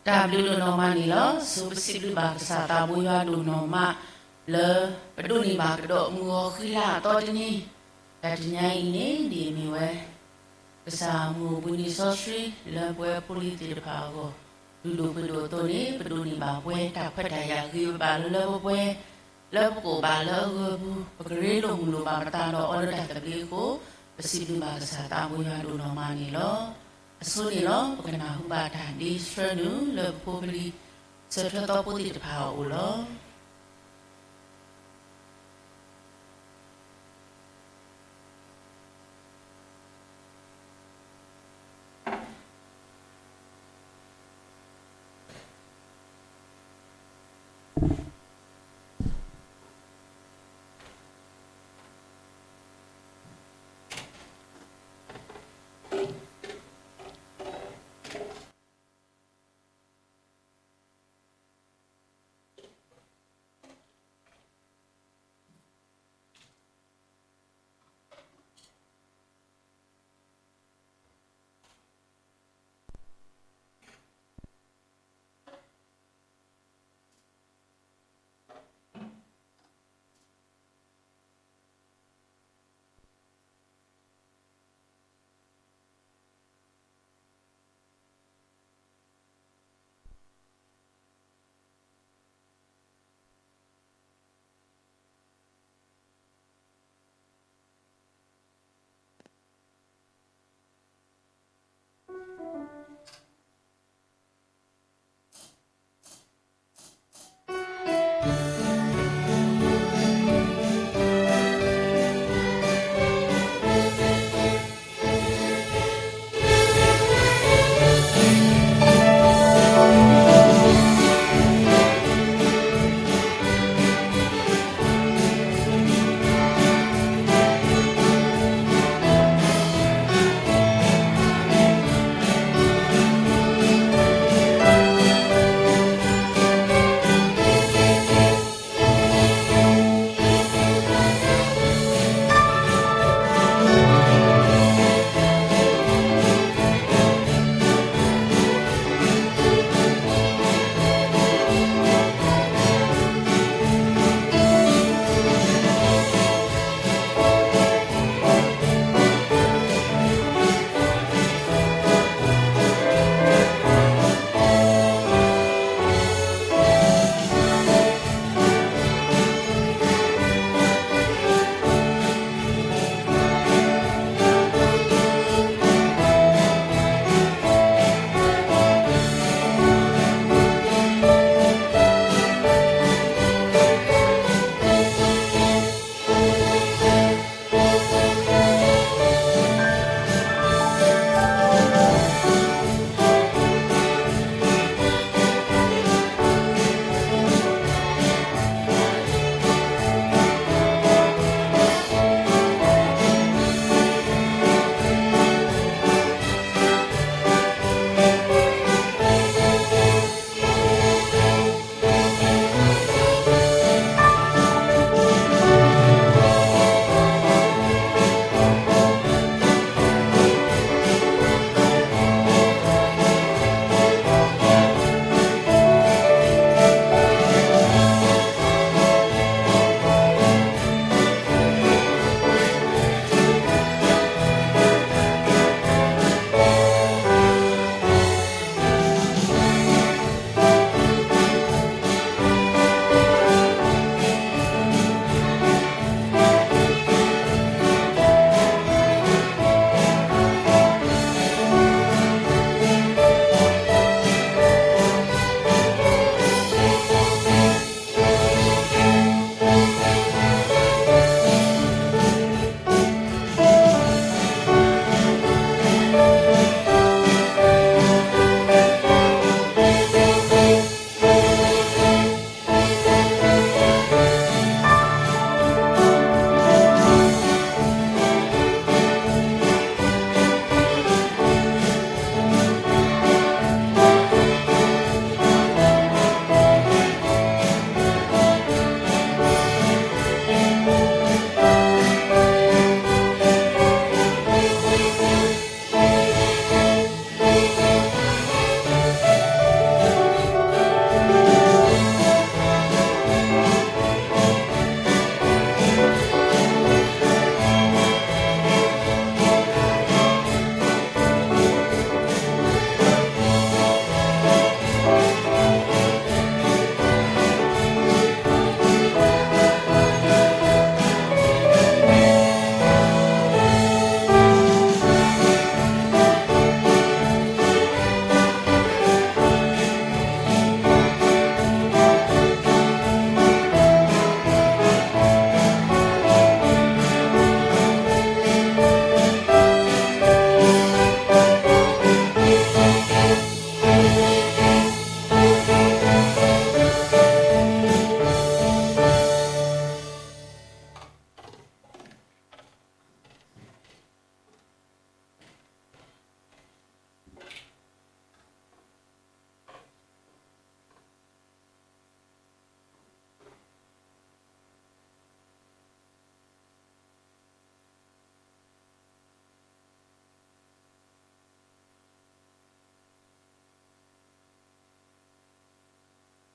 တၢ်ဘျုးဒိၣ်နီၢ်မးန့ၣ်လီၤ. ဆိပစံးဘျုးဘၣ်ကစၢ်သးဘိယွၤဒိၣ်နီၢ်မး လၢပဒိးန့ၢ်ဘၣ်ကဒီးမုၢ်ဂီၤဃံလၤအသီတနံၤ, တၢ်တနံၤအံၤန့ၣ် ဒ်အမ့ၢ်ဝဲ ကစၢ်မုၢ်အိၣ်ဘှံးနံၤစီဆှံ လၢပဝဲဖိလံၤသ့ၣ်တဖၣ်အဂီၢ်, ဒုးဒိၣ်ပှ့ၤဒိၣ်အသိးန့ၣ် ပဒိးန့ၢ်ဘၣ်ပှဲၤတၢ်ခွဲးတၢ်ယာ်ဂ့ၤဘၣ်ဘၣ်လၢလၢပှဲၤပှဲၤ, လၢပကအိၣ်ဘၣ်လၢအဂၢၢ်ပူၤ ပကရ့လိာ်မုာ်လိာ်ဘၣ်ပသးဒီးအီၤလၢတၢ်သဘျ့အဃိ, ပစံးဘျုးဘၣ်ကစၢ်သးဘိယွၤဒိၣ်နီၢ်မးန့ၣ်လီၤ. အဆိန့ၣ်လီၤ ပကနၢ်ဟူဘၣ်တၢ်ဒ့ဆှၢနုာ်လၢပဖိပလံၤ ဆၢထၢၣ်သီဖိသ့ၣ်တဖၣ်အအိၣ်လီၤ.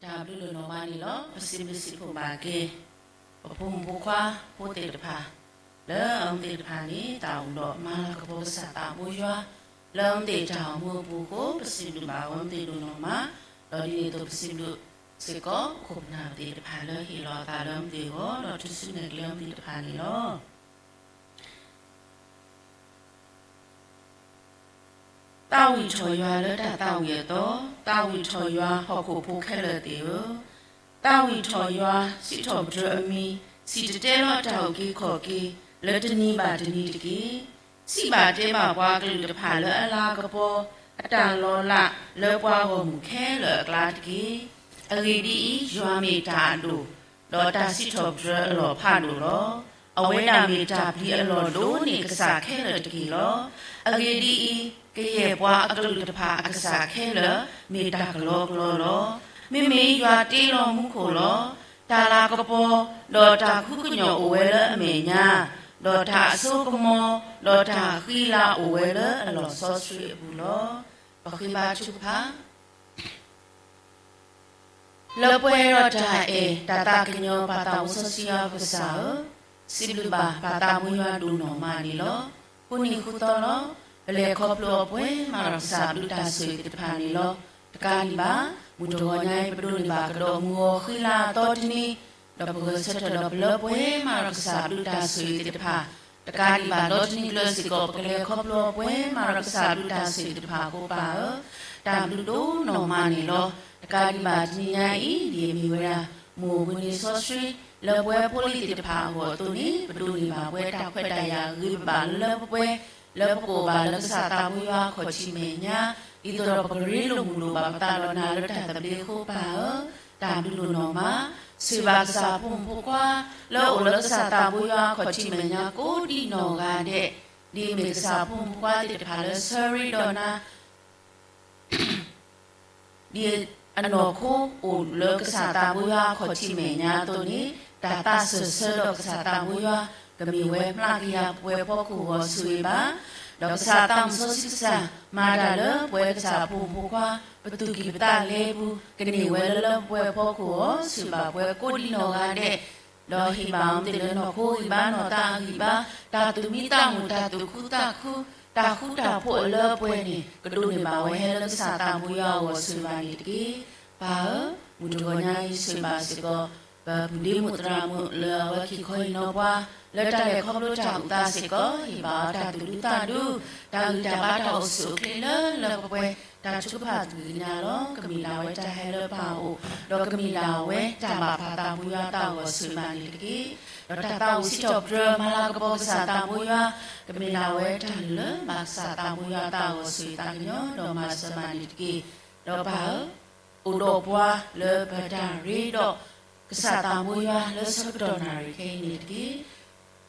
တၢ်ဘျုးဒိၣ်နီၢ်မးန့ၣ်လီၤ. ပစံးဘျုးစံးဖှိၣ်ဘၣ်က့ၤ ပဖိမုၣ်ဖိခွါဖိသ့ၣ်တဖၣ် လၢအဝဲသ့ၣ်တဖၣ်န့ၣ် တၢ်အိၣ်ဒီးမၤလၤကပီၤကစၢ်သးဘိယွၤ လၢအဝဲသ့ၣ်တၢ်အိၣ်မူအပူၤအဃိ ပစံးဘျုးဘၣ်အဝဲသ့ၣ်ဒိၣ်နီၢ်မး, ဒီးဒ်န့ၣ်အသိးပစံးဘျုးစ့ၢ်ကီး ခိၣ်ပနၢ်သ့ၣ်တဖၣ်လၢဟ့ၣ်လီၤအသးလၢအဝဲသ့ၣ်အဂီၢ် ဒီးထုးစုနဲၣ်ကျဲအဝဲသ့ၣ်တဖၣ်န့ၣ်လီၤ. သးဝံၣ်ထီၣ်ယွၤလၢတၢ်သးဝံၣ်အသီ, သးဝံၣ်ထီၣ်ယွၤဟီၣ်ခိၣ်ဖိခဲလၢာ်သ့ၣ်ဧၢ, သးဝံၣ်ထီၣ်ယွၤ စံးထီၣ်ပတြၢၤအမံၤ, စံၣ်တဲၤတဲလီၤတၢ်အုၣ်က့ၤခီၣ်က့ၤ လၢတနံၤဘၣ်တနံၤတက့ၢ်. စံးဘၣ်တဲဘၣ်ပှၤကလုာ်တဖၣ်လၢအလၤကပီၤ အတၢ်လီၤလးလၢပှၤဂီၢ်မုၢ်ခဲလၢာ်အကျါတက့ၢ်. အဂ့ၢ်ဒ်အံၤ, ယွၤမ့ၢ်တၢ်အဒိၣ်, ဒီးတၢ်စံးထီၣ်ပတြၢၤအလီၢ်ဖးဒိၣ်လီၤ. အဝဲဒၣ်မ့ၢ်တၢ်ပျံၤအလီၢ်ဒိၣ်န့ၢ်ကစၢ်ခဲလၢာ်တက့ၢ်လီၤ. အဂ့ၢ်ဒ်အံၤ, ကယဲၢ်ပှၤအကလုာ်တဖၣ်အကစၢ်ခဲလၢာ် မ့ၢ်တၢ်ကလီကလီလီၤ. မ့မ့ၢ်ယွၤတ့လီၤမူခိၣ်လီၤ. တၢ်လၤကပီၤ ဒီးတၢ်ခူကညီၢ်အိၣ်ဝဲလၢအမဲာ်ညါ, ဒီးတၢ်အစိကမီၤ ဒီးတၢ်ဃံလၤအိၣ်ဝဲလၢအလီၢ်စီဆှံအပူၤလီၤ. ပဃ့ဘါထုကဖၣ် လၢပှဲၤဒီးတၢ်အဲၣ်တၢ်သးကညီၤပၢ်သးစီဆှံယွၤပကစၢ်ဧၢ, စံးဘျုးဘၣ်ပၢ်သးဘိယွၤဒိၣ်နီၢ်မးန့ၣ်လီၤ. ဃုနံၤဃုသီလီၤ. ပလဲၤခီဖျိအီၤပှဲၤမးဒီးကစၢ်ဘျုးတၢ်ဆိၣ်ဂ့ၤသ့ၣ်တဖၣ်န့ၣ်လီၤ. တကးဒံးဘၣ် မုၢ်တဂီၤညါအံၤ ပဒိးန့ၢ်ဘၣ်ကဒီးမုၢ်ဂီၤဃံလၤအသီတနံၤ, ဒီးပဂဲၤဆၢထၢၣ်ဒီးပလၢပှဲၤမးဒီးကစၢ်ဘျုးတၢ်ဆိၣ်ဂ့ၤသ့ၣ်တဖၣ်, တကးဒံးဘၣ်ဒီတနံၤကျၢၤစ့ၢ်ကီး ပကလဲၤခီဖျိအီၤပှဲၤမးဒီးကစၢ်ဘျုးတၢ်ဆိၣ်ဂ့ၤသ့ၣ်တဖၣ်အဃိပၢ်ဧၢ, တၢ်ဘျုးဒိၣ်နီၢ်မးန့ၣ်လီၤ. တကးဒံးဘၣ်တနံၤညါအံၤ ဒ်အမ့ၢ်ဝဲဒၣ် မုၢ်အိၣ်ဘှံးနံၤစီဆှံ လၢပဝဲဖိလံၤသ့ၣ်တဖၣ်အဂီၢ်အသိးန့ၣ် ပဒိးန့ၢ်ဘၣ်ပှဲၤတၢ်ခွဲးတၢ်ယာ်ဂ့ၤဘၣ်လၢပှဲၤ လၢပကအိၣ်ဘၣ်လၢကစၢ်သးဘိယွၤအခီၣ်ထံးမဲာ်ညါ, ဒ်သိးဒီးပကရ့လိာ်မုာ်လိာ်ဘၣ်ပသးဒီးနၤလၢတၢ်သဘျ့အဃိပၢ်ဧၢ, တၢ်ဘျုးဒိၣ်နီၢ်မး, ဆိၣ်ဂ့ၤဘၣ်ကစၢ်ဖိမုၣ်ဖိခွါ လၢအအိၣ်လၢကစၢ်သးဘိယွၤအခီၣ်ထံးမဲာ်ညါကိးဒံးနီၢ်ဂၤဒဲး, ဒ်အမ့ၢ်ကစၢ်ဖိမုၣ်ဖိခွါသ့ၣ်တဖၣ်လၢဆၢရ့ဒီးနၤ ဒ်အနီၢ်ခိအိၣ်လၢကစၢ်သးဘိယွၤအခီၣ်ထံးမဲာ်ညါအသိးန့ၣ်, တၢ်သးစၢၢ်ဆၢဒီးကစၢ်သးဘိယွၤ ကမ့ၢ်ဝဲမျးကယၤပှဲၤဖီခိၣ်အဂီၢ်ဆိၣ်ဂ့ၤဘၣ်, ဒီးကစၢ်သးစီဆှံကစၢ် မၤတၢ်လၢပဝဲကစၢ်ဖိမုၣ်ဖိခွါ ပသူၣ်ကံၢ်ပသးလဲပူၤ ကန့ၢ်ဝဲလၢလၢပှဲၤဖီခိၣ်အဂီၢ် ဆိၣ်ဂ့ၤဘၣ်ပှဲၤကိးဒံးနီၢ်ဂၤဒဲး ဒီးဟ့ၣ်ဘၣ်အီၤသ့ၣ်လၢနီၢ်ခိဂံၢ်ဘါနီၢ်သးအဂံၢ်ဘါ, တၢ်သူၣ်မံသးမုာ် တၢ်သူၣ်ခုသးခု, တၢ်ဃူတၢ်ဖိးအလၢအပှဲၤန့ၣ် ကဒိးန့ၢ်ဘၣ်ဝဲဟဲလၢကစၢ်သးဘိယွၤအဂီၢ်ဆိၣ်ဂ့ၤဘၣ်န့ၣ်တက့ၢ်. ပၢ်ဧၢ, မုၢ်တဂီၤညါအံၤဆိၣ်ဂ့ၤဘၣ်စ့ၢ်ကီး ပပုၢ်ဒ့မုၣ်သရၣ်မုၣ်လၢအဝဲခံခီအံၤနီၢ်ပှၤ လၢတၢ်လဲၤခီဖျိတၢ်အိၣ်သးစ့ၢ်ကီး ဟ့ၣ်ဘၣ်အီၤတၢ်သူၣ်ဒူသးဒူ, တၢ်ဂံၢ်တၢ်ဘါတၢ်အိၣ်ဆူၣ်အိၣ်ချ့လၢလၢပှဲၤပှဲၤ, တၢ်ထုကဖၣ်သကိးကညါလီၤ. ကမ့ၢ်ဒၣ်ဝဲတၢ်ဟဲလၢပၢ်အအိၣ်, ဒီးကမ့ၢ်ဒၣ်ဝဲတၢ်ဘၣ်ပၢ်သးဘိယွၤအသးအဂီၢ်ဆိၣ်ဂ့ၤဘၣ်န့ၣ်တက့ၢ်. ဒီးတၢ်သးဝံၣ်စံးထီၣ်ပတြၢၤမၤလၤကပီၤကစၢ်သးဘိယွၤ, ကမ့ၢ်ဒၣ်ဝဲတၢ်လၢဘၣ်ကစၢ်သးဘိယွၤအသးအဂီၢ်ဆိၣ်ဂ့ၤသးကညီၤ ဒီးမၤစၢၤဘၣ်န့ၣ်တက့ၢ်. ဒီးပၢ်ဧၢ, အိၣ်ဒီးပှၤလၢပတၢ်ရ့ဒီး ကစၢ်သးဘိယွၤလၢဆၢကတီၢ်နၣ်ရံၣ်ခဲအံၤန့ၣ်တက့ၢ်.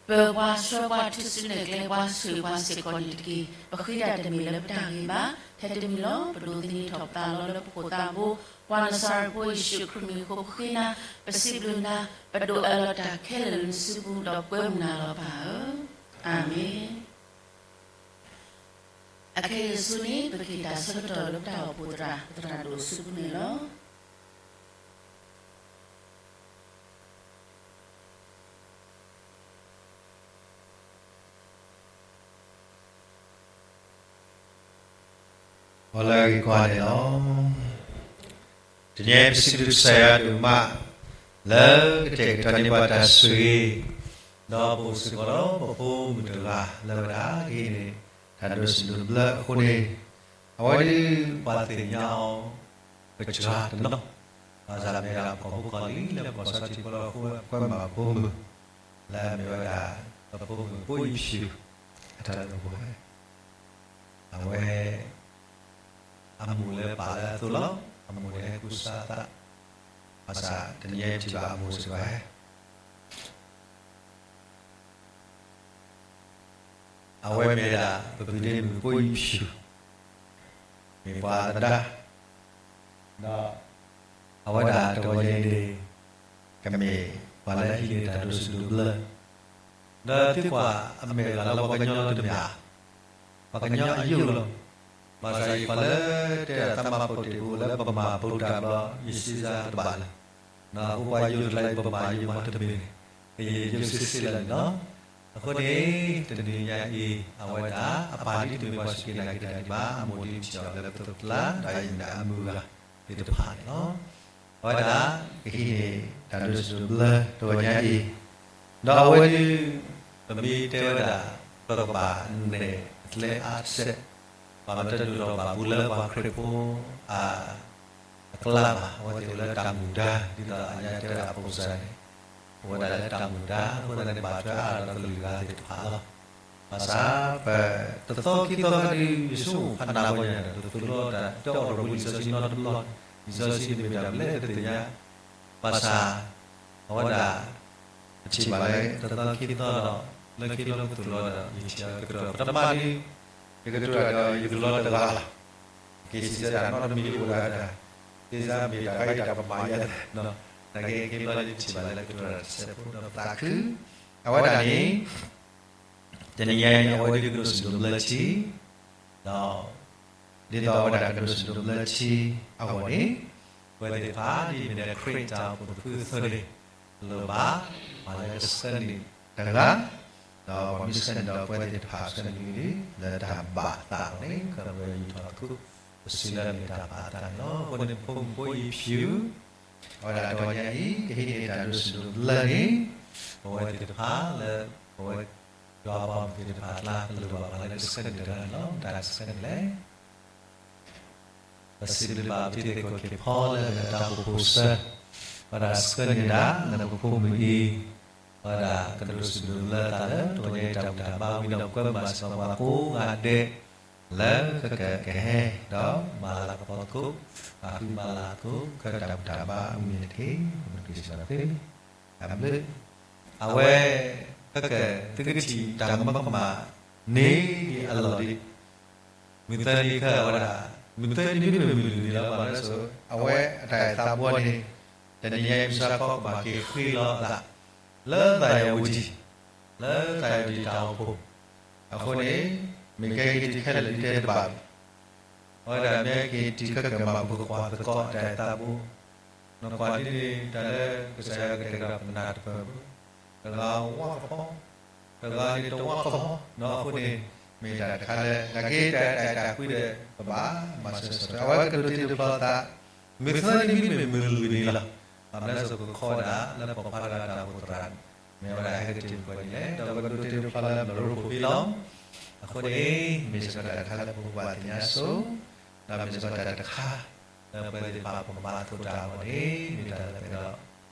ပၢၤပှၤဆှၢပှၤထုးစုနဲၣ်ကျဲပှၤဆိၣ်ဂ့ၤပှၤစ့ၢ်ကီးန့ၣ်တက့ၢ်. ပဃ့တၢ်တမ့ၢ်လၢပတၢ်ဂ့ၤဘၣ်, ထဲတမံၤလီၤ. ပဒိးသန့ၤထီၣ်ပသးလီၤလၢပခိၣ်သးဘိ, ပှၤနၤစၤရ့းဖိယ့ၣ်ၡူးခရံာ်မံၤအဃိ ပဃ့နၤ, ပစံးဘျုးနၤ, ပဒိးအၢၣ်လီၤတၢ်ခဲလၢာ်လၢနစုပူၤ ဒီးပကွဲမုာ်နၤလီၤပၢ်ဧၢ. အၤမ့ၣ်. အခဲအံၤဆူန့ၣ် ပကဟ့ၣ်တၢ်ဆၢကတီၢ်လၢပတၢ်အိၣ်ဖှိၣ်သရၣ် သရၣ်ဒိၣ်အစုပူၤန့ၣ်လီၤ. ပီလၢအဂ့ၤကိးဂၤဒဲးလီၤ. တနံၤအံၤပစံးဘျုးကစၢ်ယွၤဒိၣ်မး လၢကတဲာ်ကတီၤန့ၢ်ပှၤတၢ်ဆိၣ်ဂ့ၤ, ဒီးပအိၣ်စ့ၢ်ကီးဒီးပဖိမုၣ်တဂၤလၢဝဲဒၣ်ကဟံးန့ၢ် တၢ်ဒိးစံးဘျုးဘျၢအဃိန့ၣ်, အဝဲဒၣ်ပှၤသ့ၣ်ညါအီၤ ပစှၤတနီၤ, ဘၣ်ဆၣ်မ့ၢ်ဒၣ်ပှၤဖိကီၢ်လံ လၢပှၤစီထံဖိလၢအဃိ ကွဲမုာ်ဖိမုၣ် လၢအမ့ၢ်ဝဲဒၣ် ပဖိမုၣ်ဖိအံၤဖၠူၣ် အတၢ်လၢပှဲၤ အဝဲ အမိၢ်လၢပာ်လၢအသိးလီၤ. အမိၢ်န့ၣ်ဟဲကူစါအသး, ဘၣ်ဆၣ်တနံၤအံၤထံၣ်ဘၣ်အမိၢ်စ့ၢ်ကီးဟဲ အဝဲမ့ၢ်ဒၣ် ပပုၢ်ဒ့မုၣ်ဖိအံၤဖၠူၣ် မ့ၢ်ပှၤသဒါ, ဒီးအဝဲဒၣ်တဂီၤညါအံၤန့ၣ် ကမ့ၢ်ပှၤလၢဟံးန့ၢ်တၢ်ဒိးစံးဒိးဘျၢ, ဒီးသံကွၢ်အမဲာ်တဂၤလၢပှၤကညီလီၤတမ့ၢ်ဧါ, ပှၤကညီအယိာ်လီၤ. ဘၣ်ဆၣ်ယကွၢ်လၢတဲဒၣ်တၢ်မၤပိာ်တ့ၢ်ပူၤလၢပမၤပိာ်တၢ်ဘျီ ယစံးစၢ်တဘၣ်လၢၤ, အဃိပှၤယိၤတကျါအံၤ ပမၤယိၤမၤတမ့ၢ်န့ၣ်, ကယဲၢ်ယိၤဆံးဆံးလၢာ်န့ၣ်လီၤ. အဃိန့ၣ် တနံၤညါအံၤ အဝဲဒၣ်အပၢ်ဒ်တမ့ၢ်ပှၤစူၢ်က့ၤနာ်က့ၤတၢ်ဒံးဘၣ် အမိၢ်ဒ်ထံၣ်အီၤလၢပသိးပကျါ ဒီးယမ့ၢ်ဒၣ်အမုၢ်ဂၤသ့ၣ်တဖၣ်န့ၣ်လီၤ. အဝဲဒၣ်ကဟံးန့ၢ်တၢ်ဒိးစံးဒိးဘျၢတဂီၤညါအံၤ, ဒီးအဝဲဒၣ် ပမ့ၢ်တဲဝဲဒၣ် ပကဘၣ်နဲၣ်အကျဲအါတစဲး, ဘၣ်မတၤဒုးဒီးဘၣ်ပူၤလၢပှၤခရံာ်ဖိအ အကျါဘၣ်, အဝဲသ့ၣ်အိၣ်လၢတၢ်မူဒါ ဒ်သိးအညါတဲဝဲဒၣ်အဖိစၢ်န့ၣ်, အိၣ်ဝဲဒၣ်လၢတၢ်မူဒါ အဃိသတးန့ၣ် ဘၣ်ထွဲအါဒီးကလုာ်ဂၤသ့ၣ်တဖၣ်လီၤ. ဘၣ်ဆၣ် ပတသီခံသီခါဒ် ယဆိကမိၣ်ဖးနးဂီၢ်ညါဒီး တသိးလီၤတၢ် တအီၣ်တရူးလံာ်စီဆှံနီတဘျီ, လံာ်စီဆှံတမ့ၢ်ဒၣ်ဘျဲၣ်တသ့ၣ်ညါ, ဘၣ်ဆၣ် အဝဲဒၣ် ပထံၣ်ဘၣ်လၢတသီခံသီဒီး လၢခံလီၤကသိးလီၤဒီး ယထံၣ်အီၤကတၢၢ် ပထမဒ် ယကတၢၢ်ဒီးယကလီၤတဂၤလီၤ. က့ၤစံးဆၢတၢ်နီတမံၤအိၣ်ဒၣ်တၢ် သ့စါမ့ၢ်တၢ်ဂ့ၢ်တၢ်ပမၤယါသး, နာ်က့ခံဘျီယထံၣ်ဘၣ်လၢကတၢၢ်တၢ်တစဲးဖိဒီးပသးခု, အဝဲဒၣ်န့ၣ် တနံၤညါအံၤန့ၣ် အဝဲဒၣ်ကဒိးစံးဒိးဘျၢထံ, ဒီး ဒ်သိးအဝဲဒၣ်ကဒိးစံးဒိးဘျၢထံအဂီၢ်န့ၣ်, ပဝဲသ့ၣ်တဖၣ်ဒ်မ့ၢ်ဒၣ်ခရံာ်တၢ်အိၣ်ဖှိၣ်တဖုအသိးန့ၣ်, လိၣ်ဘၣ် ပှၤလၢကဆှၢန့ၢ်တဂၤ, ဒီးပှၤမ့ၢ်ဆှၢန့ၢ်ဒီးပဝဲသ့ၣ်တဖၣ်ဆှၢန့ၢ်လံ လၢတၢ်ဘၣ်သးအဂီၢ်န့ၣ် ကရၢယူၤထီၣ်သကိး ပစံးလၢမ့ၢ်တၢ်ဘၣ်သးန့ၣ်လီၤ. အဃိန့ၣ် ဖိမုၣ်ဖိအံၤဖၠူ အဝဲဒၣ်တဂီၤညါအံၤ ကဟံးန့ၢ်တၢ်ဒိးစံးဒိးဘျၢန့ၣ်, ပဝဲသ့ၣ်တဖၣ်လၢ ပဝဲ ယွၤအပှၤမုၣ်သ့ၣ်တဖၣ်အကျါ ပလိၣ်ဘၣ်ပှၤလၢကဆှၢန့ၢ်တဂၤန့ၣ်လီၤ. မတၤကဆှၢန့ၢ်လဲၣ်. ပစံးဘျုးဘၣ်ပတံၤသကိးက့ၤဖီလၢအမ့ၢ်တၢ်အိၣ်ဖှိၣ်ဖိစၢ, ဝဲဒၣ်ဆှၢန့ၢ်ဒၣ်လၢပဖိမုၣ်အံၤ, ဝဲဒၣ်ကဒိးစံးဒိးဘျၢသးလၢ တဂီၤညါအံၤတၢ်ဘူၣ်တၢ်ဘါဝံၤဒီးကွဲမုာ်ဘၣ်စ့ၢ်ကီးပှၤကိးဂၤဒဲး လၢကကဟဲဒီးမၤလၤကပီၤသကိး, ဘၣ်ဃုမၤလၤသကိး ကတၢ်ဘူၣ်တၢ်ဘါဝံၤန့ၣ်တက့ၢ်. ပကစံးဘျုး အဝဲ ကဲ သုကထံၣ်တၢ်ကမၣ်ကမၣ်န့ၣ်ဒ်အလီၢ်ဒ် မုၢ်သၢနံၤခဲအံၤဝဲဒၣ်, မုၢ်သၢနံၤမ့တမ့ၢ်မုၢ်လွံၢ်နံၤလီၤ ဘၣ်မနုၤအဃိ အဝဲအတၢ်အဲၣ်သးဘှီန့ၣ် တနံၤညါအံၤမုၢ်ဆါခီကဘၣ်က့ၤဃ့လီၤအသး လၢသးယၤဝံၤတံၢ်, လၢသးယၤဝံၤတံၢ်တၢ်အိၣ်ဖှိၣ်, အဃိန့ၣ် မ့ၢ်ကဲက့ၤတံၢ်ခဲလၢာ်ဒ်တဲတဘၣ် အဝဲဒၣ်မ့ၢ်က့ၤတံၢ်ခဲကမၣ်ပကကွၢ်သကိးတၢ်အဲၣ်သးဘှီ, နကွၢ်ဒ်န့ၣ် တၢ်လၢကစၢ်ယွၤကတဲာ်ကတီၤပနၢ်တပၢၢ်ဘၣ်, တဂၤဝါကဖီ, တဂၤန့ၣ်တဝါကဖီ, အဃိန့ၣ် မ့ၢ်တၢ်တခါလၢ နာ်က့တၢ်အဲၣ်တၢ်ကွံဒီး ပဘၣ်မၤစၢၤစၢၤ အဝဲကဒိးတ့ဒိးဖျီသး, မုၢ်သၢနံၤမ့တမ့ၢ်မုၢ်လွံၢ်နံၤလီၤ, ဘၣ်မနုၤအဃိ ပခိးဒၣ်လၢပပှၤတဂၤတၢ်အိၣ်ဖှိၣ်သရၣ်န့ၣ် မ့ၢ်ဝဲဒၣ်ဟဲက့ၤတ့ၢ်ပှၤဒ်လဲၣ်, ဒီးပကဒိးတ့ဒိးဖျီလၢမရူဖိဖံလီၤ. အဃိန့ၣ် မ့ၢ်စ့ၢ်ကီးတၢ်တခါလၢပကဘၣ်သ့ၣ်ညါစိ, ဒီးမ့ၢ်စ့ၢ်ကီးတၢ်တခါ လၢပဝဲသ့ၣ်တဖၣ်ပကမၤသကိးတၢ်အဂီၢ်န့ၣ် မ့ၢ်တၢ်လၢ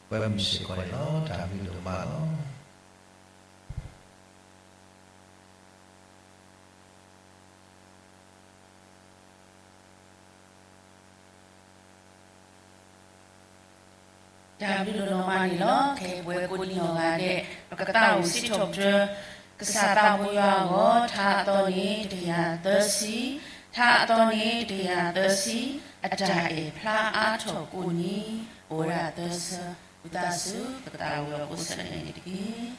ပအဲၣ်ဒိးကွဲမုာ်စ့ၢ်ကီးန့ၣ်လီၤ. တၢ်ဘျုးဒိၣ်မးလီၤ. တၢ်ဘျုးဒိၣ်ဒိၣ်မးန့ၣ်လီၤ. ခဲအံၤပဝဲကိးနံၤအဂၤဒဲး ပကသးအိၣ်စံးထီၣ်ပတြၢၤ ကစၢ်သးဘိယွၤအဂီၢ် ထါအသီန့ၣ်တကယၤသၢဆံ, ထါအသီန့ၣ်တကယၤသၢဆံ, အတၢ်အဲၣ်ဖျါအါထီၣ်ကိးနံၤ အိၣ်ဝဲဒၣ်သၢဆၢ, ဝံသးစူၤ ပကသးဝံၤအီၤကိးဆၢန့ၣ်တက့ၢ်.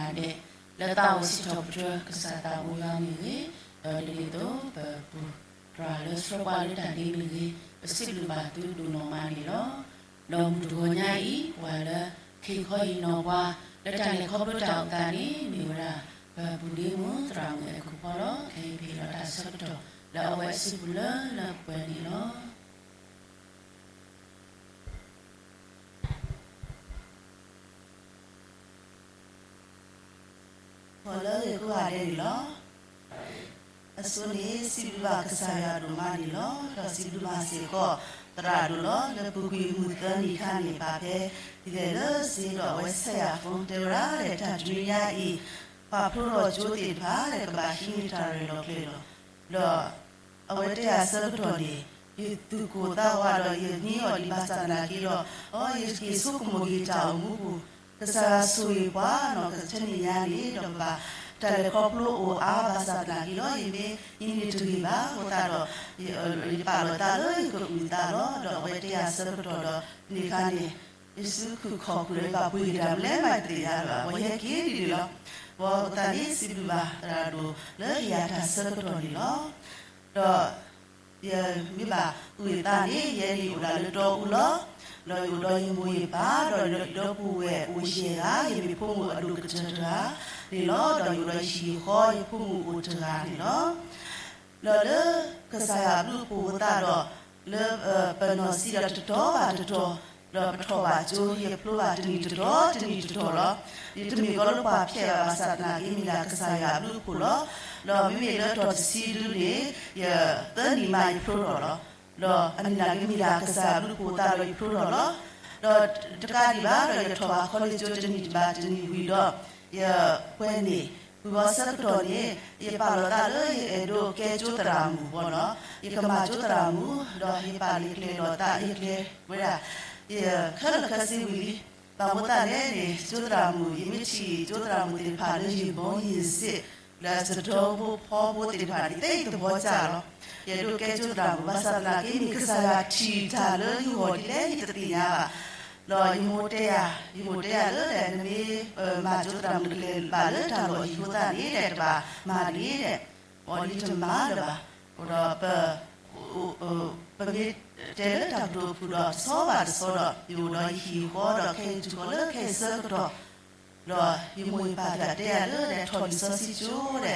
ပကဘၣ်မၤဒဲး လၢသးအိၣ်စံးထီၣ်ပတြၢၤကစၢ်သးအိၣ်ယွၤမ့ၢ်ဂ့ၤ, ဒီးဒ်န့ၣ်အသိး ပပူၤတြၢၤလၢဆှၢပှၤလၢတၢ်ဒ်မ့ၢ်ဂ့ၤ, ပစံးဘျုးဘၣ်သုဒိၣ်နီၢ်မးန့ၣ်လီၤ. ဒီးမုၢ်တဂီၤညါအံၤ ပှၤလၢ ခ့ခီဟံးနီၤပှၤ လၢတၢ်လဲၤခီဖျိတၢ်အိၣ်သးန့ၣ် မ့ၢ်ဝဲဒၣ် ပပူၤဒ့မုၣ်သရၣ်မုၣ်အဲၣ်ခိၣ်ဖီလီၤ. ခဲအံၤပဟ့ၣ်လီၤတၢ်ဆၢကတီၢ် လၢအဝဲအစုပူၤလၢလၢပှဲၤန့ၣ်လီၤ. ပှၤလၢဂ့ၤကိးဂၤဒဲးန့ၣ်လီၤ. အဆိန့ၣ် စံးဘျုးဘၣ်ကစၢ်ယွၤဒိၣ်မးန့ၣ်လီၤ. ဒီးစံးဘျုးဘၣ်စ့ၢ်ကီး သရၣ်ဒိၣ်လီၤ လၢပူၤကွံာ်မုၢ်သၢနံၤခါန့ၣ် ပာ်ဖဲ ဒ်လဲၣ်လၢစ့ဒီးအဝဲဆဲးယၤဖိတဲဝဲဒၣ်လၢ တၢ်တနွံညါအံၤ ပာ်ဖျိထီၣ်ကၠိသ့ၣ်တဖၣ်လၢကဘၣ်ဟံးန့ၢ်တၢ်ရဲၣ်လီၤကျဲၤလီၤ. ဒီး အဝဲတဲအဆၢကတီၢ်န့ၣ် ယသူၣ်ကိၢ်သးဂီၤဒီးယန့ၢ်အီၤဒံးဘၣ်ဆၣ်သနာ်က့ဒီး အိ ယက့ၤဆိကမိၣ်က့ၤတၢ်အိၣ်မူပူၤ ကစၢ်ဆိၣ်ဂ့ၤပှၤနီၢ် ကဆၢန့ၣ်ညါန့ၣ် ဒီးပဘၣ်တၢ်လဲၤခီဖျိအိၣ်အါဘၣ်ဆၣ်သနာ်က့ဒီး ယမ့ၢ်အံၤန့ၣ်တဂ့ၤဘၣ်အဃိသတးဒီး ယပာ်လီၤသးလၢယကအုၣ်သးလီၤ. ဒီးအဝဲတဲအဆၢကတီၢ်ဒီး န့ၣ်ခါန့ၣ် ယစုခုၣ်ခီၣ်ခုၣ်ဒီးယဘၣ်ပှ့ၤက့ၤတၢ်မနုၤလဲၣ်မးတသ့ၣ်ညါလၢၤဘၣ် ပှၤယဟဲက့ၤဒ်န့ၣ်လီၤ. ဘၣ်ဆၣ်သနာ်က့ စံးဘျုးဘၣ်သရၣ်ဒိၣ်လၢဟ့ၣ်ယၤတၢ်ဆၢကတီၢ်န့ၣ်လီၤ. ဒီး ယမ့ၢ်ဘၣ်အုၣ်သးန့ၣ် ယဲန့ၣ်အိၣ်ဒၣ်လၢတီအူလီၤ. ဒီးယအိၣ်ဒီးယမိၢ်ယပၢ် ဒီးယဒီပုၢ်ဝဲၢ်အိၣ်ယဲၢ်ဂၤ ယမ့ၢ်ဖိမုၣ်အဒိၣ်ကတၢၢ်တဂၤန့ၣ်လီၤ. ဒီးယအိၣ်ဒီးယဟံၣ်ယဃီ ယဖိမုၣ်အိၣ်တဂၤန့ၣ်လီၤ. ဒီးလၢကစၢ်ယွၤအဘျုးအဖှိၣ်အဃိသတးဒီး လၢပနီၢ်စံဒီးတတီၤဘၣ်တတီၤ ဒီးပထီၣ်ဘၣ်ကၠိ ယဖျိဘၣ်တနံၣ်တတီၤ တနံၣ်တတီၤလီၤ. ယတမ့ၢ်ကီလၢပှၤဖျဲးဘၣ်ဘၣ်ဆၣ်သနာ်က့ မ့ၢ်ဒၣ်ကစၢ်ယွၤအဘျုးအဖှိၣ်လီၤ. ဒီးမ့မ့ၢ်လၢတီၢ်တဆံဒုန့ၣ် ယသၢနံၣ်မးယဖျိထီၣ်လီၤ. ဒီးအမ့ၢ်နာ်က့ မ့ၢ်ဒၣ်ကစၢ်ယွၤအဘျုးအဖှိၣ်အဃိသတးဒီးယဖျိထီၣ်လီၤ. ဒီးတကးဒံးဘၣ်ဒီး ယထီၣ်ဘၣ်ခီလ့ၣ်ကၠိတနံၣ်တဘၣ်တနံၣ်ဝံၤဒီး ယပှဲၤန့ၣ် ဝံၤဘီဆၢကတီၢ်န့ၣ် ယပာ်လီၤသးလၢယအဲၣ်ဒိးကဲကၠိသရၣ်မုၣ်ဘၣ်နီၤ, ယကမၤကၠိသရၣ်မုၣ် ဒီးယပာ်လီၤကျဲၤလီၤသး ယကျဲၤဝဲဒၣ် ယခဲလၢာ်ခဲဆ့ဝံၤလံ. ဘၣ်မနုၤအဃိသတးလဲၣ်န့ၣ် ကၠိသရၣ်မုၣ် ယမ့ၢ်ထံၣ်ကၠိသရၣ်မုၣ်သ့ၣ်တဖၣ်လၢယံာ်ဘီယံာ်စ့ၢ် လၢအစတီဖိဖီဖိသ့ၣ်တဖၣ်န့ၣ် သ့ၣ်သဘီကၢ်လီၤ. ယအဲၣ်ဒိးကဲကၠိသရၣ်မုၣ် ဘၣ်ဆၣ်သနာ်က့န့ၣ် ကစၢ်ယွၤထံၣ်တၢ်လၢယဂီၢ်ဒ်လဲၣ် ယတသ့ၣ်ညါဘၣ်. ဒီးယမိၢ်တဲယၤ, ယမိၢ်တဲယၤလၢ နမ့ၢ်မၤကၠိသရၣ်မုၣ်ကလဲၤဘၣ်လၢတၢ်လီၢ်အံၤအဃိသတးန့ၣ် တဘၣ်မၤတဂ့ၤဒီး အီၤလံတမၤလၢၤဘၣ်. ဒီးပ ပမ့ၢ်တဲလၢတၢ်ကတိၤအပူၤဒီး တဆီဘၣ်တဆီဒီး ယအိၣ်ဒီးယဟံၣ်ယဃီဒီး ခဲအံၤတုၤဃီၤလၢခဲအံၤဆၢကတီၢ် ဒီးယမိၢ်ယပၢ်သ့ၣ်တဲယၤလၢ ထီၣ်လံာ်စီဆှံကၠိဒီး ဒီး